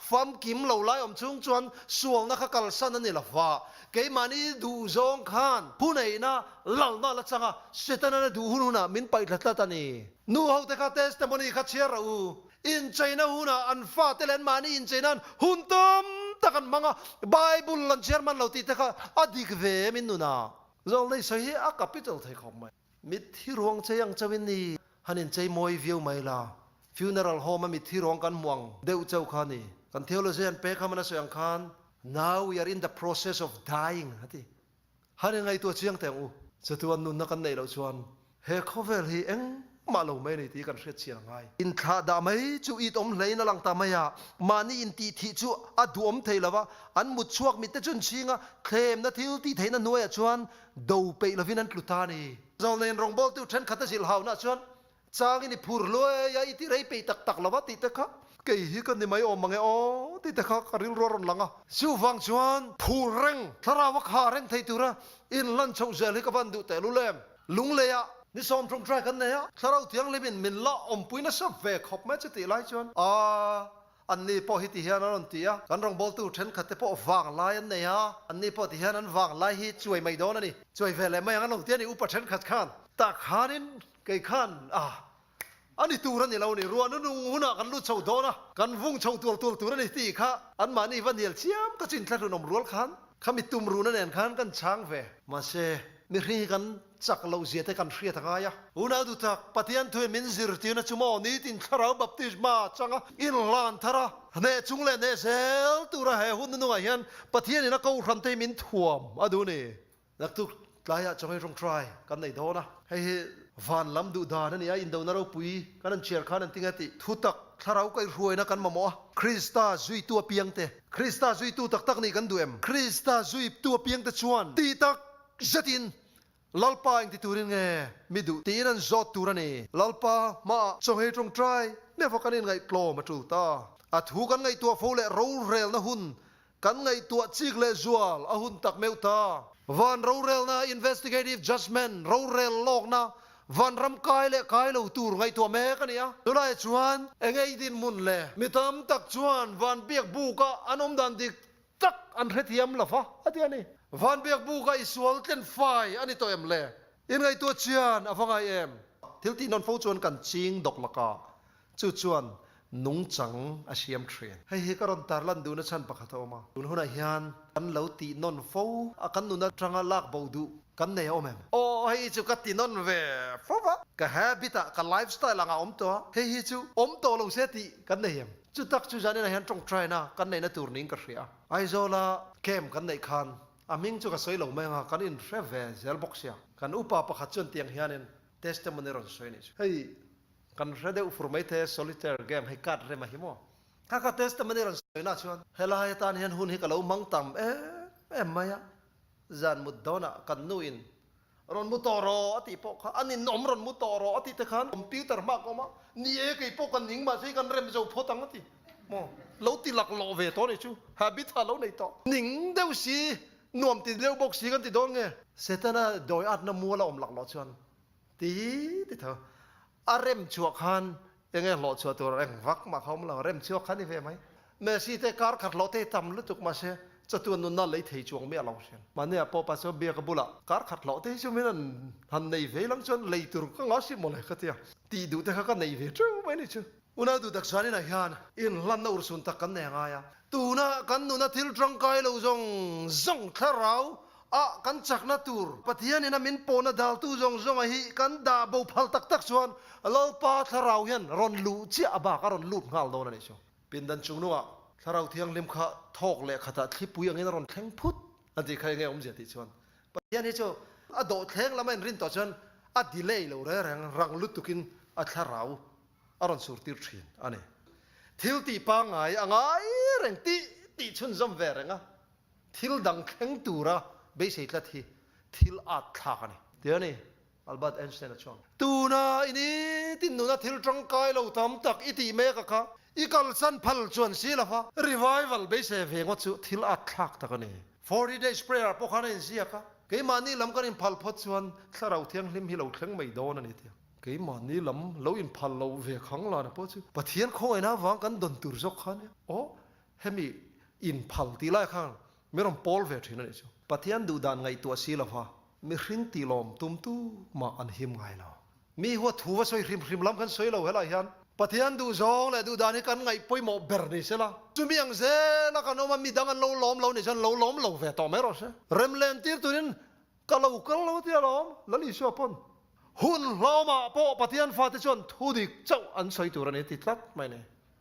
famkim lo lai awm chung chuan sualna kha kalsan a ni lo va. Keimahni duhzawng khan huneihna lalna a la chang a, Setana duh hun hunah min paih tla tlat a ni. Nu hote kha testimony kha chhiar rawh u. Incheina hunah an fate leh anmahni incheina'n hun tam tak an hmang a, Bible an chhiar hman lo tih te kha a dik ve em in nunah? Zawlnei sawi hi a capital thei khawp mai. Mitthi ruang chei ang chauhin ni han inchei mawi viau mai la, funeral home a mitthi ruang kan hmu ang deuh chauh kha ni. Kan theology an pek kha man a sawi ang khan, Now we are in the process of dying a ti. Han in ngaihtuah chiang teh ang u. Chatuan nunna kan neih loh chuan he khawvel hi engmah. mah lo mai a ni tih kan hriat chian a ngai. Inthlah dah mai chu it awm hlein a lang ta mai a, mahni intih thih chu a duhawm thei lo va, an mut chhuak mitte chu an chhing a, thlemna thil tih theihna hnuaiah chuan do peih lovin an tlu ta a ni. Zawlneiin rawngbawltu thenkhat a zilh hauna chuan Changin i phur hluai a, i ti rei peih tak tak lo va tih te kha kei hi ka ni mai awm ang e aw tih te kha ka rilru a rawn lang a. Chuvang chuan phur reng, thlarau a kha reng thei tura inlan chhoh zel hi ka van duh tehlul em? Lungleiah ni sawmthum try kan nei a, thlarau thianghlimin min la awmpui nasa ve khawp mai chutih lai chuan a Anni pawh hi ti hian an rawn ti a, kan rawngbawltu thenkhat te pawh vanglai an nei a, anni pawh ti hian an vanglai hi chuai mai dawn a ni, chuai ve leh mai ang an lo ti a ni, upa thenkhat khan tak khanin kei khan a a ni tur a ni lo ni, ruah nunung hunah kan lut chho dawn a, kan vung chho tual tual tur a ni tih kha anmahni va hnial chiam ka chin thlahrunawm rual khan khami tumruna nen khan kan chhang ve. Mahse, mihring hi kan Chak loh zia te kan hriat a ngai a. Unau duh tak, Pathian thuin min zirtirna chu maw nitin thlarau baptisma changa inhlan thar a, hneh chung leh hneh zel tura he hun nunungah hian Pathianin a kohhran te hi min thuam a duh ni. Naktuk tlaiah chaw hei rawngtrai kan nei dawn a. Hei hi van lam duh dan a ni a, indona ropui kan han chhiar khan an ti nge tih thutak thlarau kaihhruaina kan mamawh a. Krista zuitu apiangte, Krista zuitu tak tak nih kan duh em? Krista zuitu apiangte chuan tih tak zetin Lalpa engti turin nge mi duh tiin an zawt tur a ni. Lalpa hmaah chawhei tawngtai meuh kan inngaihtlawm a tul ta. A thu kan ngaihtuah fo leh rorelna hun kan ngaihtuah chik leh zual a hun tak meuh ta. Van rorelna, investigative judgement, rorel lawkna, van ram kai leh kai lo tur ngaihtuah mek a ni a. Tunah chuan eng ei dinhmun le? Mi tam tak chuan van biak buka an awm dan dik tak an hrethiam lo va, a ti a ni. Vanbiak buka i sual tlen fai a ni tawh em le? Inngaihtuah chian a va ngai em? Thil tih nawn fo chuan kan ching dawk laka, chu chuan nungchang a siam thin. Hei hi ka rawn tarlan duhna chhan pakhat a awm a. Tun hunah hian kan lo tih nawn fo a, kan nun atanga lak bo duh kan nei a awm em? Aw, hei hi chu ka ti nawn ve fo va. Ka habit ah, ka lifestyle angah a awm tawh a, hei hi chu awm tawh lo se tih kan nei em? Chu tak chu zaninah hian tawngtaina kan neihna tur niin ka hria. Aizawla camp kan neih khan a hming chu ka sawi lo mai anga kan inhre ve zel bawk sia. Kan upa pakhat chuan tiang hianin testimony rawn sawi anih chu. Hei kan hre deuh fur mai the solitaire game hei card rem a hi maw. Kha ka testimony rawn sawina chuan helai atan hian hun hi ka lo hmang tam em em mai a, zan mut dawnah kan nuin Rawn mu tawh rawh a tih pawh kha a ninawm rawn mu tawh rawh a tih te khan computer hma ka awm a, ni e kei pawh ka ning mahse kan rem zo phawt ang a ti maw, lo ti laklawh ve tawh a nih chu, habit ha lo nei tawh. Ning deuh si, nuam ti deuh bawk si kan ti dawn nge? Setana dawi atna mual a awm laklawh chuan ti ti tho a rem chhuah khan Enge hlawh chhuah tur eng vak mah kha awm lo, rem chhuak kha ni ve mai. Messi te kar khat hlawh te tam lutuk mahse chatuan nunna lei thei chuang miah lo hrian. Mahnia pawh pa chuan biaka bulah kar khat hlawh te hi chu min han han nei ve lang chuan lei tur ka ngah si mawle ka tia. Tih duh te kha ka nei ve teuh mai ni chu. Unau duh tak chuan inah hian inhlanna urhsun tak kan nei a ngai a. Tuna kan nuna thil tangkai lo zawng zawng thlarau Ah kan chakna tur Pathianin a min pawhna daltu zawng zawnga hi kan dah bo phal tak tak chuan Lalpa thlarau hian rawn luh chiah a bak a rawn lut nghal dawn a nih chu. Pindan chungnungah thlarau thianghlim kha thawk leh khatah thlipui angin a rawn thleng phut an tih kha enge awmzia tih chuan Pathian hi chu a dawhthleng lama inrin tawh chuan a delay lo reng reng rang lutukin a thlarau a rawn surtir thin a ni. Thil tih pangngai a ngai reng tih tih chhunzawm ve reng a. Thil dang thleng tura beisei tlat hi thil at thlak a ni. Ti a ni, Albert Einstein-a chuan. Tuna i nitin nuna thil tangkai lo tam tak i tih mek a kha, i kalsan phal chuan si lo va, revival beisei ve ngawt chu thil at thlak tak a ni. 40 Days Prayer pawh khan a inziak a, keimahni lam kan inphal phawt chuan Thlarau Thianghlim hi lo thleng mai dawn a ni tia. Keimahni lam lo inphal lo ve khang lana pawh chu Pathian khawngaihna avang kan dawn tur zawk kha a nia. Aw, Hemi inphal tih lai khan min rawn pawl ve thin a nih chu. Pathian duhdan ngaihtuah si lova mihring tih lawm tum tu mah an him ngai lo. Mi huat thu va sawi hrim hrim lam kan sawi lo helai hian Pathian duhzawng leh duhdan hi kan ngaih pawimawh ber ni sela. Chumi ang zela kan awm a midang an lo lawm lo nih chuan lo lawm lo ve tawh mai rawh se. Remlen tir turin Ka lo kal lo tia lawm, Lal Isua pawn hun hlawmah pawh Pathian fate chuan thu dik chauh an sawi tur a ni ti tlat mai ni.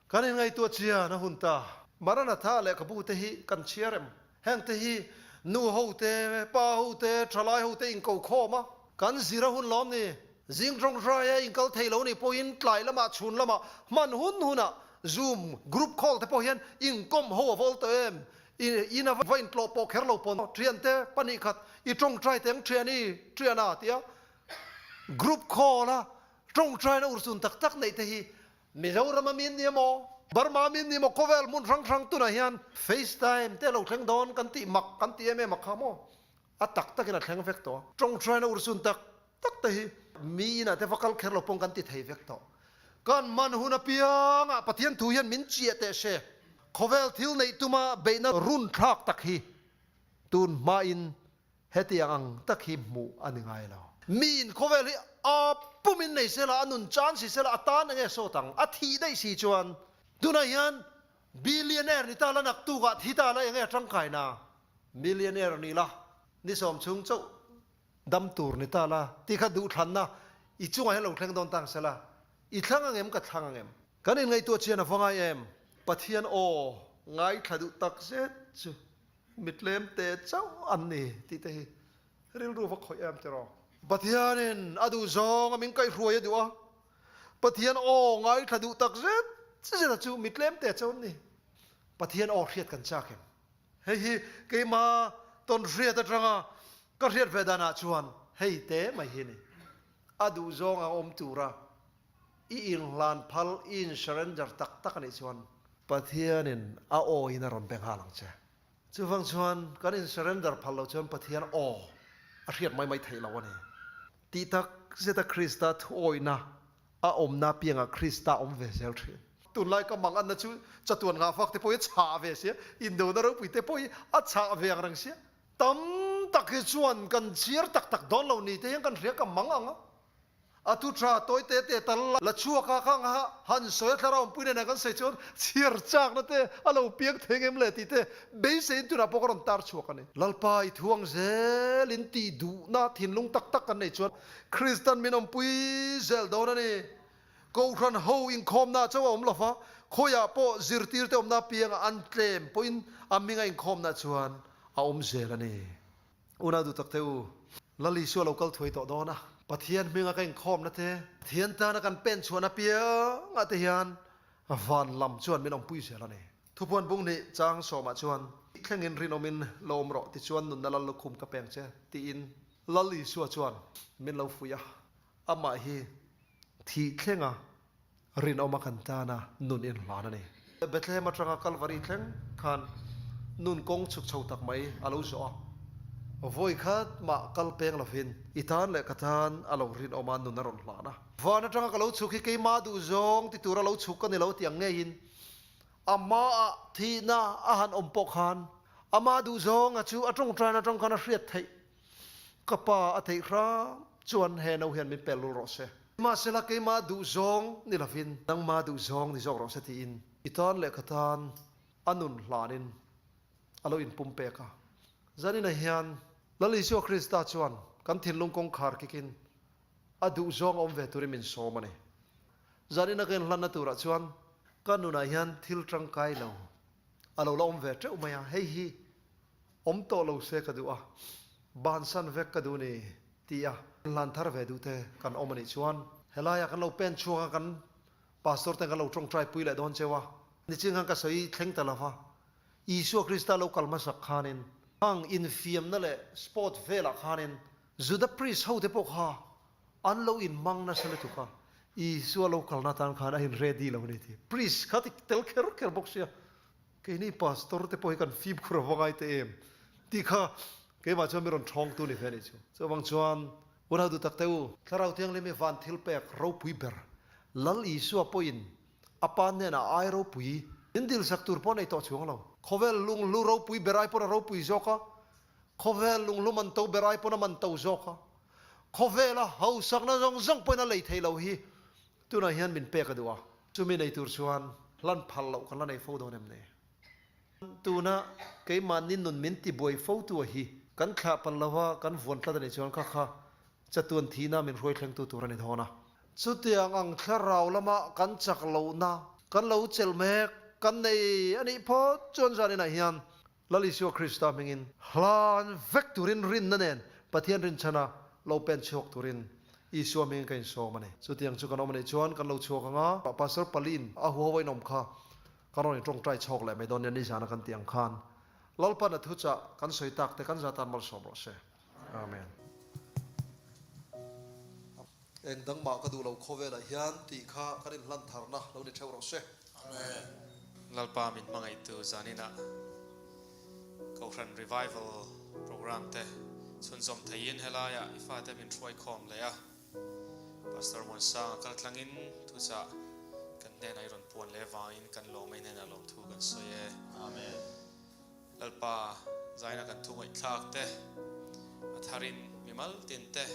Kan inngaihtuah chian a hun ta. Maranatha lehkhabu te hi kan chhiar em? Heng te hi nu ho te, pa ho te, thalai ho te inko khawm a, kan zir a hun lawm ni. Zing tawngtaia inkal thei lo nih pawhin tlai lamah chhun lamah hman hun hunah Zoom group call te pawh hian inkawm ho a vawl tawh em? In a va intlawh pawh kher lo pawn thiante pahnih khat i tawngtai teng thian i thian a tia group call a tawngtaina urchun tak tak neih te hi Mizoram a min ni emaw Burma a min ni emaw khawvel hmun hrang hrang tunah hian FaceTime te lo thleng dawn kan tih mak kan ti em em a kha maw? A tak takin a thleng vek tawh a. Tawngtaina urchun tak tak te hi mi inah te va kal kher lo pawng kan ti thei vek tawh. Kan man hun apiangah Pathian thu hian min chiah teh se. Khawvel thil neih tuma beihna run thlak tak hi tun hmain hetiang ang tak hi hmuh a ni ngai lo. Miin khawvel hi a pumin nei sela, a nun chan si sela, a tan enge sawt ang? A thih daih si chuan tunah hian billionaire ni ta la naktukah thi ta la enge a tangkaina? Millionaire ni la, ni sawm chhung chauh Dam tur ni ta la, ti kha duhthlanna i chungah hian lo thleng dawn tang sela, i thlang ang em ka thlang ang em? Kan inngaihtuah chian a va ngai em? Pathian aw ngaithla duh tak zet chu mitlem te chauh an ni tih te hi rilru va khawih em tiraw? Pathianin a duh zawng a min kaihhruai a duh a, Pathian aw ngaithla duh tak zet zet a chu mitlem te chauh an ni. Pathian aw hriat kan chak em? Hei hi keima tawn hriat atanga ka hriat ve danah chuan hei te mai hi a ni. A duh zawng a awm tura i inhlan phal, i in surrender tak tak a nih chuan Pathianin a awin a rawn be nghal ang che. Chuvang chuan kan in surrender phal loh chuan Pathian aw a hriat mai mai theih loh a ni. Tih tak zeta Krista thuawihna A awmna piangah Krista awm ve zel thin. Tunlai ka mang anna chu chatuan ngahfak te pawh hi a chhah ve sia, indona ropui te pawh hi a chhah ve ang reng sia. Tam tak hi chuan kan chhiar tak tak dawn lo ni te hian kan hria ka mang ang a. A thu tha tawi te te tal la chhuak a kha ang a han sawi a thlarau awmpui nena kan sawi chuan chhiar chakna te a lo piang thei ngem le tih te beiseiin tunah pawh ka rawn tar chhuak a ni. Lalpa i thuang zelin tih duhna thinlung tak tak kan nei chuan Kristan min awmpui zel dawn a ni. Kohhran ho inkhawmna chauh a awm lo va, khawiah pawh zirtirte awmna apiangah an tlem pawhin a hminga inkhawmna chuan a awm zel a ni. Unau duh takte u, Lal Isua lo kal thuai tawh dawn a, Pathian hminga ka inkhawmna te, Pathian tana kan pen chhuahna apiangah te hian van lam chuan min awmpui zel a ni. Thupuan bung hnih chang sawmah chuan, Thlengin rinawmin lo awm rawh, tichuan nunna lal lukhum ka peng che, tiin Lal Isua chuan min lo fuih a, amah hi thih thlenga rinawma kan tana nun inhlan a ni. Bethlehem atanga Kalvari thleng khan nun kawng chhuk chho tak mai a lo zawh a, vawi khat mah kal peng lovin i tan leh ka tan a lo rinawma nun a rawn hlan a. Van atanga ka lo chhuk hi keimah duh zawng ti tura lo chhuk ka ni lo tih ang ngeiin A hmaah thihna a han awm pawh khan amah duhzawnga chu a tawngtaina atang khan a hriat theih. Ka pa a theih hram chuan he no hian min pel lul rawh se. Mahsela keimah duhzawng ni lovin nangmah duhzawng ni zawk rawh se tiin i tan leh ka tan a nun hlanin a lo inpumpek a. Zaninah hian Lal Isua Krista chuan kan thinlung kawngkhar kikin a duhzawng awm ve turin min sawm a ni. Zanina ka inhlanna turah chuan ka nunah hian thil tangkai lo a lo la awm ve teuh mai a, hei hi awm tawh lo se ka duh a, bansan vek ka duh ni ti a inhlan thar ve duh te kan awm a nih chuan helaiah kan lo pen chhuak a, kan pastor ten kan lo tawngtai pui leh dawn cheu a, niching khan ka sawi thleng ta lova Isua Krista lo kal hmasak khanin hang infiamna leh sport velah khanin Juda priest ho te pawh kha An lo inmang nasa lutuk a, Isua lo kalna atan khan a in ready lo a ni tih priest kha ti tel kher kher bawk sia, keini pastor te pawh hi kan fimkhur a va ngai teh em tih kha keimah chuan mi rawn thawngtu ni ve a nih chu. Chuvang chuan unau duh tak te u, Thlarau Thianghlim hi van thil pek ropui ber, Lal Isua pawhin a pa hnenah ai ropui min dilsak tur pawh a nei tawh chuang lo. Khawvel lunghlu ropui ber ai pawn a ropui zawk a, khawvel lunghlu man to ber ai pawn a man to zawk a, Khawvela hausakna zawng zawng pawhin a lei thei lo hi tunah hian min pek a duh a, chumi nei tur chuan hlan phal loh kan la nei fo dawn em ni? Tuna keimahni nun min tibuai fo tu a hi kan thlah palh lova kan vuan tlat a nih chuan kha kha chatuan thihna min hruai thlengtu tur a ni dawn a. Chutiang ang thlarau lama kan chak lohna kan lo chelh mek kan nei a nih phawt chuan zaninah hian Lal Isua Krista hmingin hlan vek turin rinna nen Pathian rinchhana lo pen chhuak turin. Isua hmingin ka insawm a ni. Chutiang chu kan awm a nih chuan kan lo chhuak ang a, Pastor Palin a huho a inawm kha kan rawn intawngtai chhawk leh mai dawn nia nizana kan tih ang khan Lalpan a thuchah kan sawi tak te kan za tan malsawm rawh se. Amen. Eng dang mah ka duh lo khawvelah hian tih kha kan inhlan tharna lo ni theuh rawh se. Amen. Lalpa min hmangaihtu zaninah Kohhran Revival Programme te chhunzawm theiin helaiah i fate min hruaikhawm leh a. Pastor Muansanga kal tlangin thuchah kan hnenah i rawn puan leh vangin kan lawm a, i hnenah lawmthu kan sawi e. Amen. Lalpa zaina kan thu ngaihthlak te, a tharin mimal tin te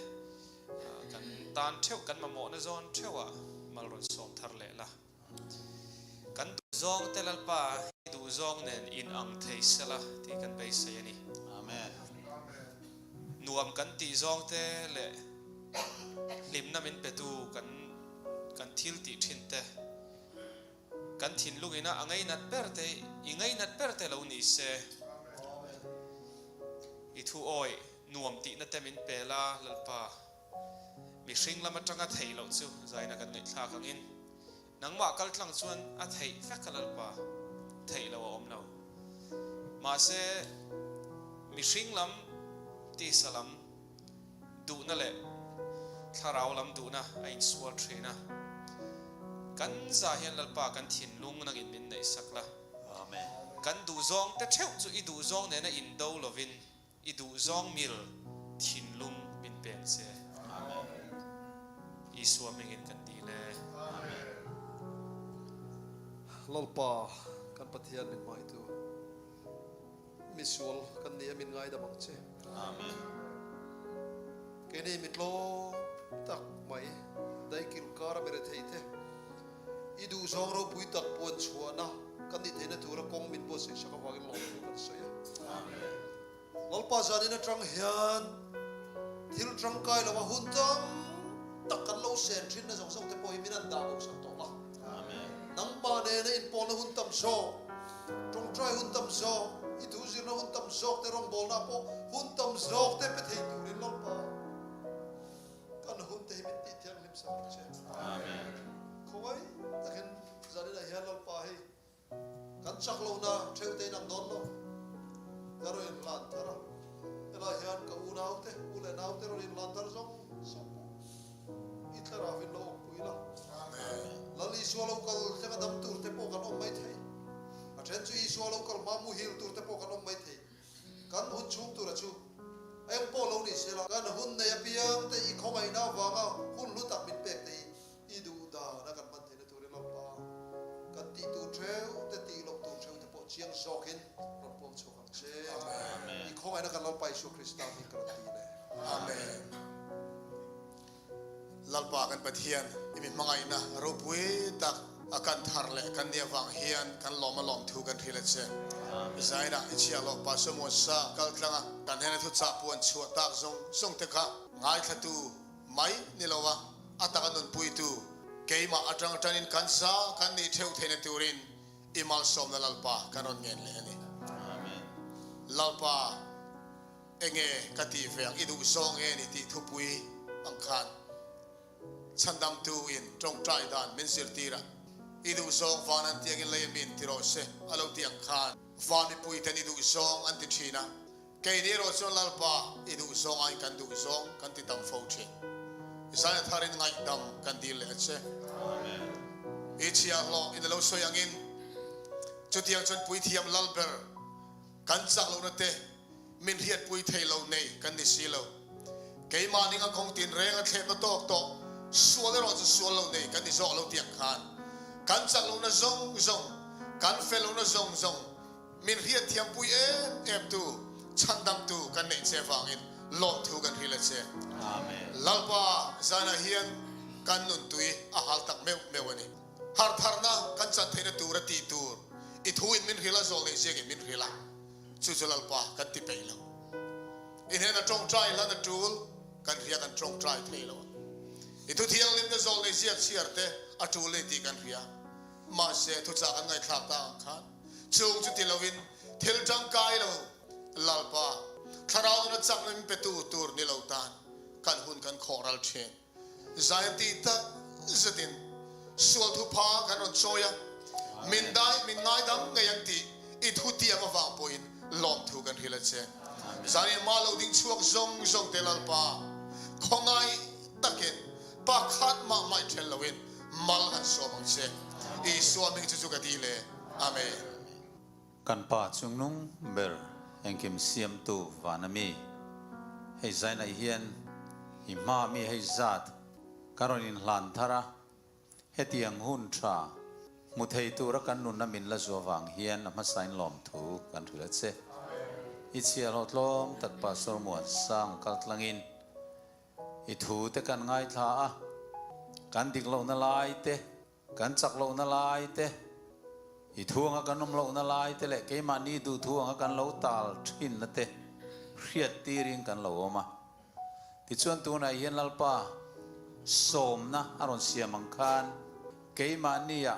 kan tan theuh, kan mamawhna zawn theuhah mal rawn sawm thar leh la. Kan duhzawng te Lalpa i duhzawng nen in ang thei sela tih kan beisei a ni. Amen. Nuam kan tih zawng te leh hlimna min petu kan kan thil tih thin te, kan thinlung ina a ngainat ber te i ngainat ber te lo ni se. I thu awi nuam tihna te min pe la Lalpa. Mihring lam atanga theih loh chu zaina kan ngaihthlak angin nangmah kal tlang chuan a theih vek a Lalpa, theih loh a awm lo. Mahse, mihring lam, tisa lam duhna leh thlarau lam duhna a insual thin a. Kan zah hian Lalpa kan thinlung nangin min neihsak la. Kan duhzawng te theuh chu i duhzawng nena indo lovin I duhzawng mil thinlung min peng che. Amen. Isua hmingin kan dil e. Amen. Lalpa kan Pathian min hmaitu misual kan ni a min ngaidam ang che. Amen. Keini mi tlawm tak mai daikil kara mi rethei te i duhzawng ropui tak puan chhuahna kan nih theihna tura kawng min buatsaih sak avangin lawmthu kan sawi a. Amen. Lalpa zanin atang hian thil tangkai lova hun tam tak kan lo sen thinna zawng zawng te pawh hi min an dah bo sak tawh la. Amen. Nangmah nena inpawlna hun tam zawk, tawngtai hun tam zawk, i thu zirna hun tam zawk te, rawngbawlna pawh hun tam zawk te pe thei turin Lalpa kan hun te hi min tih thianghlim sak ang che. Amen. Khawngaih takin zaninah hian Lalpa hei Kan chak lohna theuh te in ang dawn lo. Ka rawn inhlan thar a, helai hian ka unaute, u leh naute rawn inhlan thar zawng zawng pawh i thlarau in lo awmpui la. Lal Isua lo kal thleng a dam tur te pawh kan awm mai thei. A then chu Isua lo kal hma muhil tur te pawh kan awm mai thei. Kan hun chhung tura chu eng pawh lo ni se la, kan hun nei apiang te i khawngaihna avanga hun hlu tak min pek te hi I duh dan a kan hman theihna turin Lalpa kan tih tur theuh te tih loh tur theuh te pawh chiang zawkin rawn puang chhuak ang che. I khawngaihna kan Lalpa Isua Krista hming ka rawn ti le. Amen. Lalpa kan Pathian i mi hmangaihna ropui tak a kan thar leh kan nih avang hian kan lawm a lawm thu kan hrilh a che. Zainah i chhiah loh Pastor Muansa kal tlang a kan hnena thuchah puan chhuah tak zawng zawng te kha ngaithlatu mai ni lo a, a taka nunpuitu keimah atang tanin kan za kan nih theuh theihna turin i malsawmna Lalpa kan rawn ngen leh a ni. Lalpa, enge ka tih ve ang, i duh zawng nge ni tih thupui ang khan chhandamtu in tawngtai dan min zirtir a, i duh zawng van an tiangin lei a min ti rawh se a lo tih ang khan van mipuiten i duh zawng an ti thin a, Keini erawh chuan Lalpa i duh zawng aiin kan duh zawng kan ti tam fo thin. Zaia tharin ngaihdam kan dil leh a che. I chhiahhlawh in a lo sawi angin chutiang chuan puithiam lal ber kan chak lohna te min hriatpui thei lo nei kan ni si lo. Keimah ning a kawng tinreng a thletna tawk tawh sual erawh chu sual lo nei kan ni zawk lo tiang khan kan chak lohna zawng zawng, kan fel lohna zawng zawng, Min hriatthiampui em em tu, chhandamtu kan neih che vangin lawmthu kan hrilh a che. Lalpa zanah hian kan nuntui a hal tak meuh meuh a ni. Hartharna kan chan theihna tur a tih tur i thu in min hrilh a, zawl neih ziakin min hrilh a, chu chu Lalpa kan ti peih lo. I hnena tawngtai hlan a tul, kan hria kan tawngtai thei lo a. I thu thianghlimna zawl neih ziak chhiar te a tul nei tih kan hria. Mahse, thuchah kan ngaihthlak ta ang khan chung chu ti loin thil tangkai lo Lalpa, Thlarau nuna chakna min petu tur ni lo tan kan hun kan khawh ral thin. Zai tih tak zetin sual thupha kan rawn chawi a, min dai min ngaidam ngei ang tih i thutiam avang pawhin lawmthu kan hrilh a che. Zanin mah lo ding chhuak zawng zawng te Lalpa, khawngaih takin pakhat mah hmaih then loin mal han sawm ang che. Isua hming chu chu ka dil e. Amen. Kan Pa chungnung ber engkim siamtu van a mi, hei zainah hian i hma mi hei zat ka rawn inhlan thar a, hetiang hun tha hmu thei tura kan nunna min la zuah vang hian a hmasain lawmthu kan hrilh a che. I chhiahhlawh tlawm tak Pastor Muansang kaltlangin i thu te kan ngaithla a, kan dik lohna lai te, Kan chak lohna lai te, i thu anga kan awm lohna lai te leh keimahni duhthu anga kan lo tal thinna te hriat tirin kan lo awm a. Tichuan tunah hian Lalpa sawmna a rawn siam ang khan keimahnia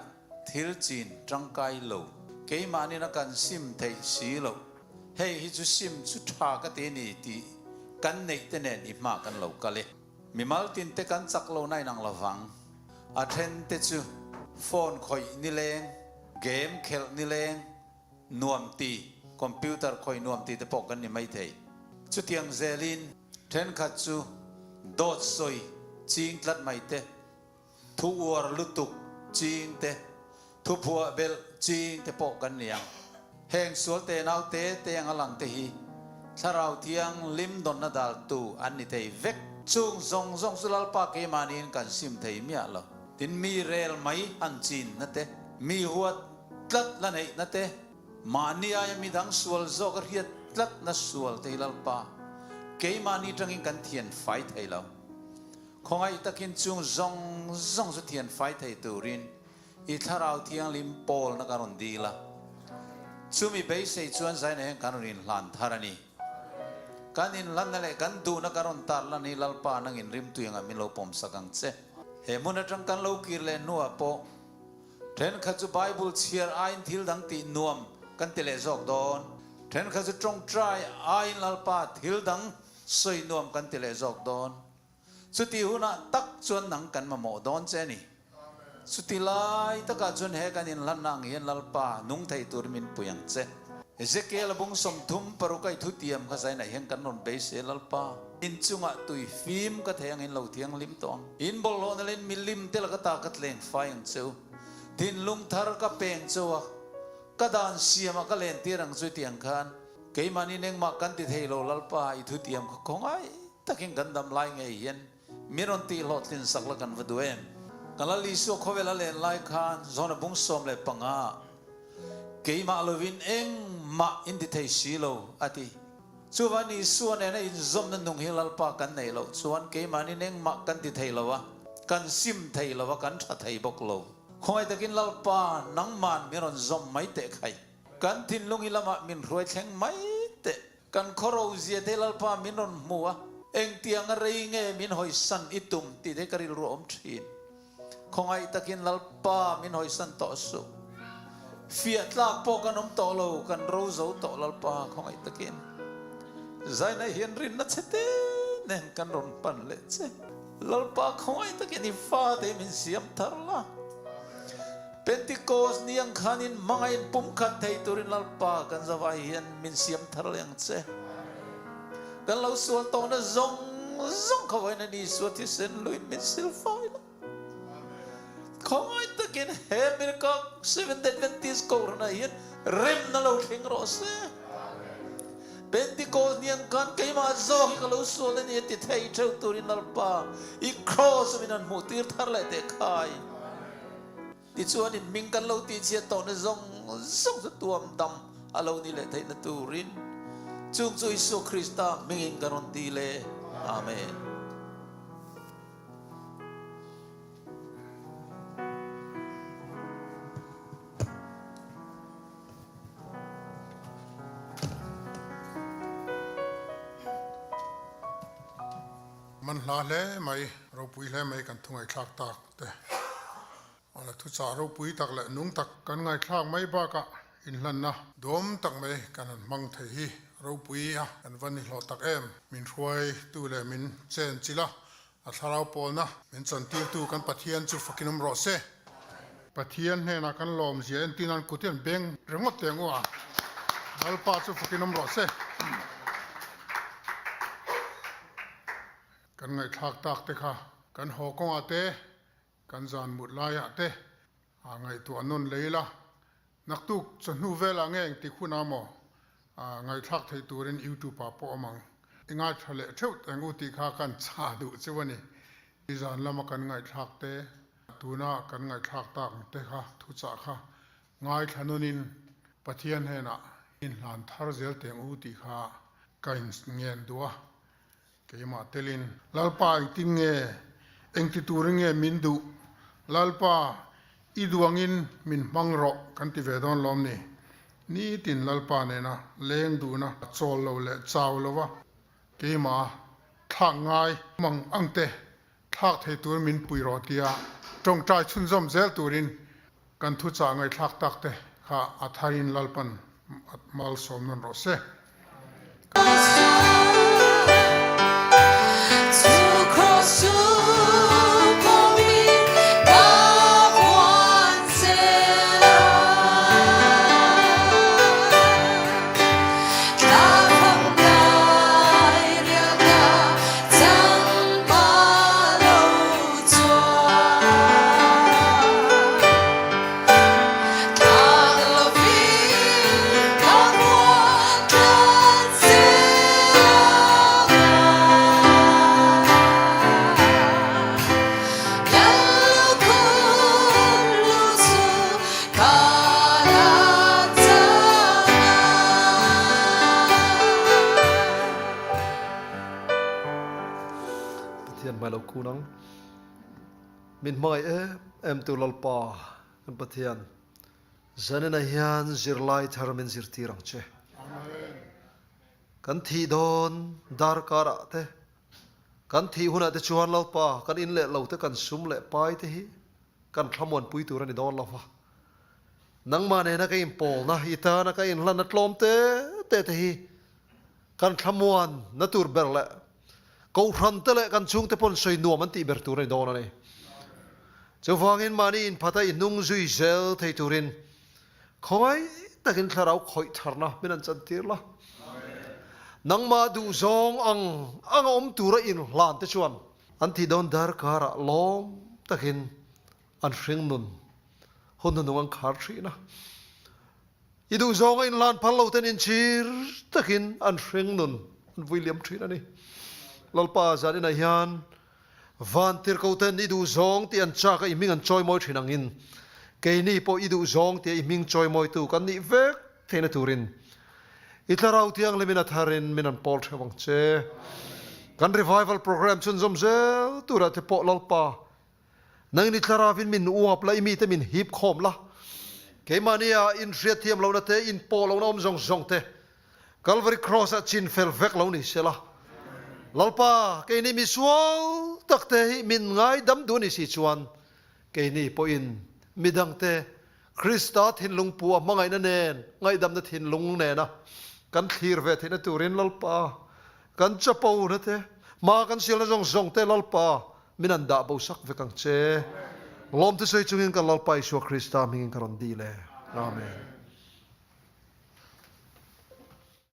thil chin tangkai lo, keimahnin a kan sim theih si loh, hei hi chu sim chu tha ka ti a ni tih kan neih te nen i hma kan lo kal e. Mimal tin te kan chak lo na inang lovang. A then te chu phone khawih nileng, game khelh nileng, nuam ti, computer khawih nuam ti te pawh kan ni mai thei. Chutiang zelin thenkhat chu dawt sawi ching tlat mai te, thu uar lutuk ching te, thu phuah belh ching te pawh kan ni ang. Heng sual te nau te te anga lang te hi Thlarau Thianghlim dawnna daltu an ni thei vek. Chung zawng zawng chu Lalpa keimahniin kan sim thei miah lo. Tin, mi rel mai han chinna te, mi huat tlat la neihna te, mahni aia midang sual zawk a hriat tlatna sual te hi Lalpa keimahni tangin kan thian fai thei lo. Khawngaih takin chung zawng zawng chu thian fai thei turin i Thlarau Thianghlim pawlna ka rawn dil a. Chumi beisei chuan zaina hian kan rawn inhlan thar a ni. Kan inhlanna leh kan duhna ka rawn tar lan hi Lalpa nangin rimtui angah min lo pawmsak ang che. He hmun atang kan lo kir leh hnuah pawh thenkhat chu Bible chhiar aiin thil dang tih nuam kan ti leh zawk dawn. Thenkhat chu tawngtai aiin Lalpa thil dang sawi nuam kan ti leh zawk dawn. Chuti hunah tak chuan nang kan mamawh dawn che a ni. Chuti lai takah chuan he kan inhlanna ang hian Lalpa nung thei tur min pui ang che. Ezekiel a bung 36 a i thutiam kha zainah hian kan rawn beisei Lalpa, in chungah tui fim ka thei ang in lo thianghlim tawh ang. In bawlhhlawhna leh in milim te laka ta ka tleng fai ang che u. Thinlung thar ka peng cheu a, ka dan siamah ka lentir ang chu i ti ang khan keimahni engmah kan ti thei lo Lalpa i thutiam kha khawngaih takin kan dam lai ngei hian min rawn tih hlawhtlin sak la kan va duh em? Kan Lal Isua khawvel a len lai khan Zona bung 15 keimah lovin engmah in ti thei si lo a ti. Chuvan Isua nena inzawmna nung hi Lalpa kan neih loh chuan keimahnin engmah kan ti thei lo a, kan sim thei lo a, kan tha thei bawk lo. Khawngaih takin Lalpa nangman min rawn zawm mai teh khai. Kan thinlung hi lamah min hruai thleng mai teh. Kan khawro zia te Lalpa min rawn hmu a, engtianga rei nge min hawisan i tum tih te ka rilru a awm thin. Khawngaih takin Lalpa min hawisan tawh suh. Fiah tlak pawh kan awm tawh lo, kan ro zo tawh Lalpa khawngaih takin. Zaina hian rinna che te nen kan rawn pan leh che. Lalpa khawngaih takin i fate min siam thar la. Pentikos ni ang khanin hmangaih pumkhat thei turin Lalpa kan zavai hian min siam thar leh ang che. Kan lo sual tawhna zawng zawng kha vawiin a ni Isua thisen luin min sil fai la. Khawngaih takin he America Seventh Adventist Kohhranah hian remna lo thleng rawh se. Pentikos ni ang khan keimah zawk hi ka lo sual a ni a ti thei theuh turin Lalpa i kraws a min han hmuh tir thar leh teh khai. Tichuan in hming kan lo tihchhiat tawhna zawng zawng chu tuam dam a lo ni leh theihna turin chung chu Isua Krista hmingin ka rawn ti le. Amen. Man hla hle mai, ropui hle mai kan thu ngaihthlak tak te. Awle thuchah ropui tak leh nung tak kan ngaithlak mai bakah inhlanna duam tak mai kan han hmang thei hi ropui a kan va ni hlawh tak em. Min hruaitu leh min chen chilh a. A thlarau pawlna min chantirtu kan Pathian chu fakin awm rawh se. Pathian hnenah kan lawmzia entin an kut hi an beng ringawt teh ang u a, Lalpa chu fakin awm rawh se. Kan ngaihthlak tak te kha kan haw kawngah te, kan zan mut laiah te a ngaihtuah nawn lei la, naktuk chawhnu velah nge engtik hunah maw ngaihthlak theih turin YouTube ah pawh awm ang. I ngaithla leh theuh eng u tih kha kan chah duh cheu a ni. I zan lama kan ngaihthlak te, tuna kan ngaihthlak tak ang te kha thuchah kha ngaithla nawnin Pathian hnenah inhlan thar zel teh ang u tih kha ka inngen duh a. Keimah telin, Lalpa engtin nge, engti turin nge min duh? Lalpa, i duangin min hmang rawh kan ti ve dawn lawm ni? Nitin Lalpa nena leng duhna chawl lo leh chau lova keimah thlak ngai mang ang te thlak thei turin min pui rawh tia tawngtai chhunzawm zel turin kan thuchah ngaihthlak tak te kha a tharin Lalpan malsawm nawn rawh se. Pathian hmai lo kun ang. Min hmangaih em em tu Lalpa kan Pathian Zanina hian zirlai thar min zirtir ang che. Kan thih dawn darkar ah te, kan thih hunah te chuan Lalpa kan in leh lo te kan sum leh pai te hi kan thlamuanpui tur a ni dawn lo va. Nangmah nena ka inpawlna, i tana ka inhlanna tlawm te te te hi kan thlamuan na tur ber leh Kohhran te leh kan chhungte pawn sawi nuam an tih ber tur a ni dawn a ni. Chuvangin mahni inphata i hnung zui zel thei turin khawngaih takin thlarau khawih tharna min an chantir la. Nangmah duhzawng ang ang a awm tura inhlan te chuan an tih dawn darkarah lawm takin an hring nun hun hnunung an khar thin a. I duhzawng a inhlan phal lo ten inchhir takin an hring nun an vui liam thin a ni. Lalpa zaninah hian vantirhko ten i duhzawng tih an chak a i hming an chawimawi thin angin keini pawh i duhzawng tia i hming chawimawitu kan nih vek theihna turin i thlarau thianghlimin a tharin min an pawl theuh ang che. Kan revival program chhunzawm zel turah te pawh Lalpa Nangin i thlarauin min uap la, i mite min hip khawm la. Keimahnia inhriatthiam lohna te, inpawh lohna awm zawng zawng te, Kalvari Kraws-ah chin fel vek lo ni se la. Lalpa, keini mi sual tak te hi min ngaidam duh ni si chuan, keini pawhin midangte Krista thinlung pu a hmangaihna nen, ngaihdamna thinlung nena kan thlir ve theihna turin Lalpa, kan chapo na te, hma kan sialna zawng zawng te Lalpa, Min an dah bo sak vek ang che. Lawmte sawi chungin kan Lalpa Isua Krista hmingin ka rawn dil e. Amen.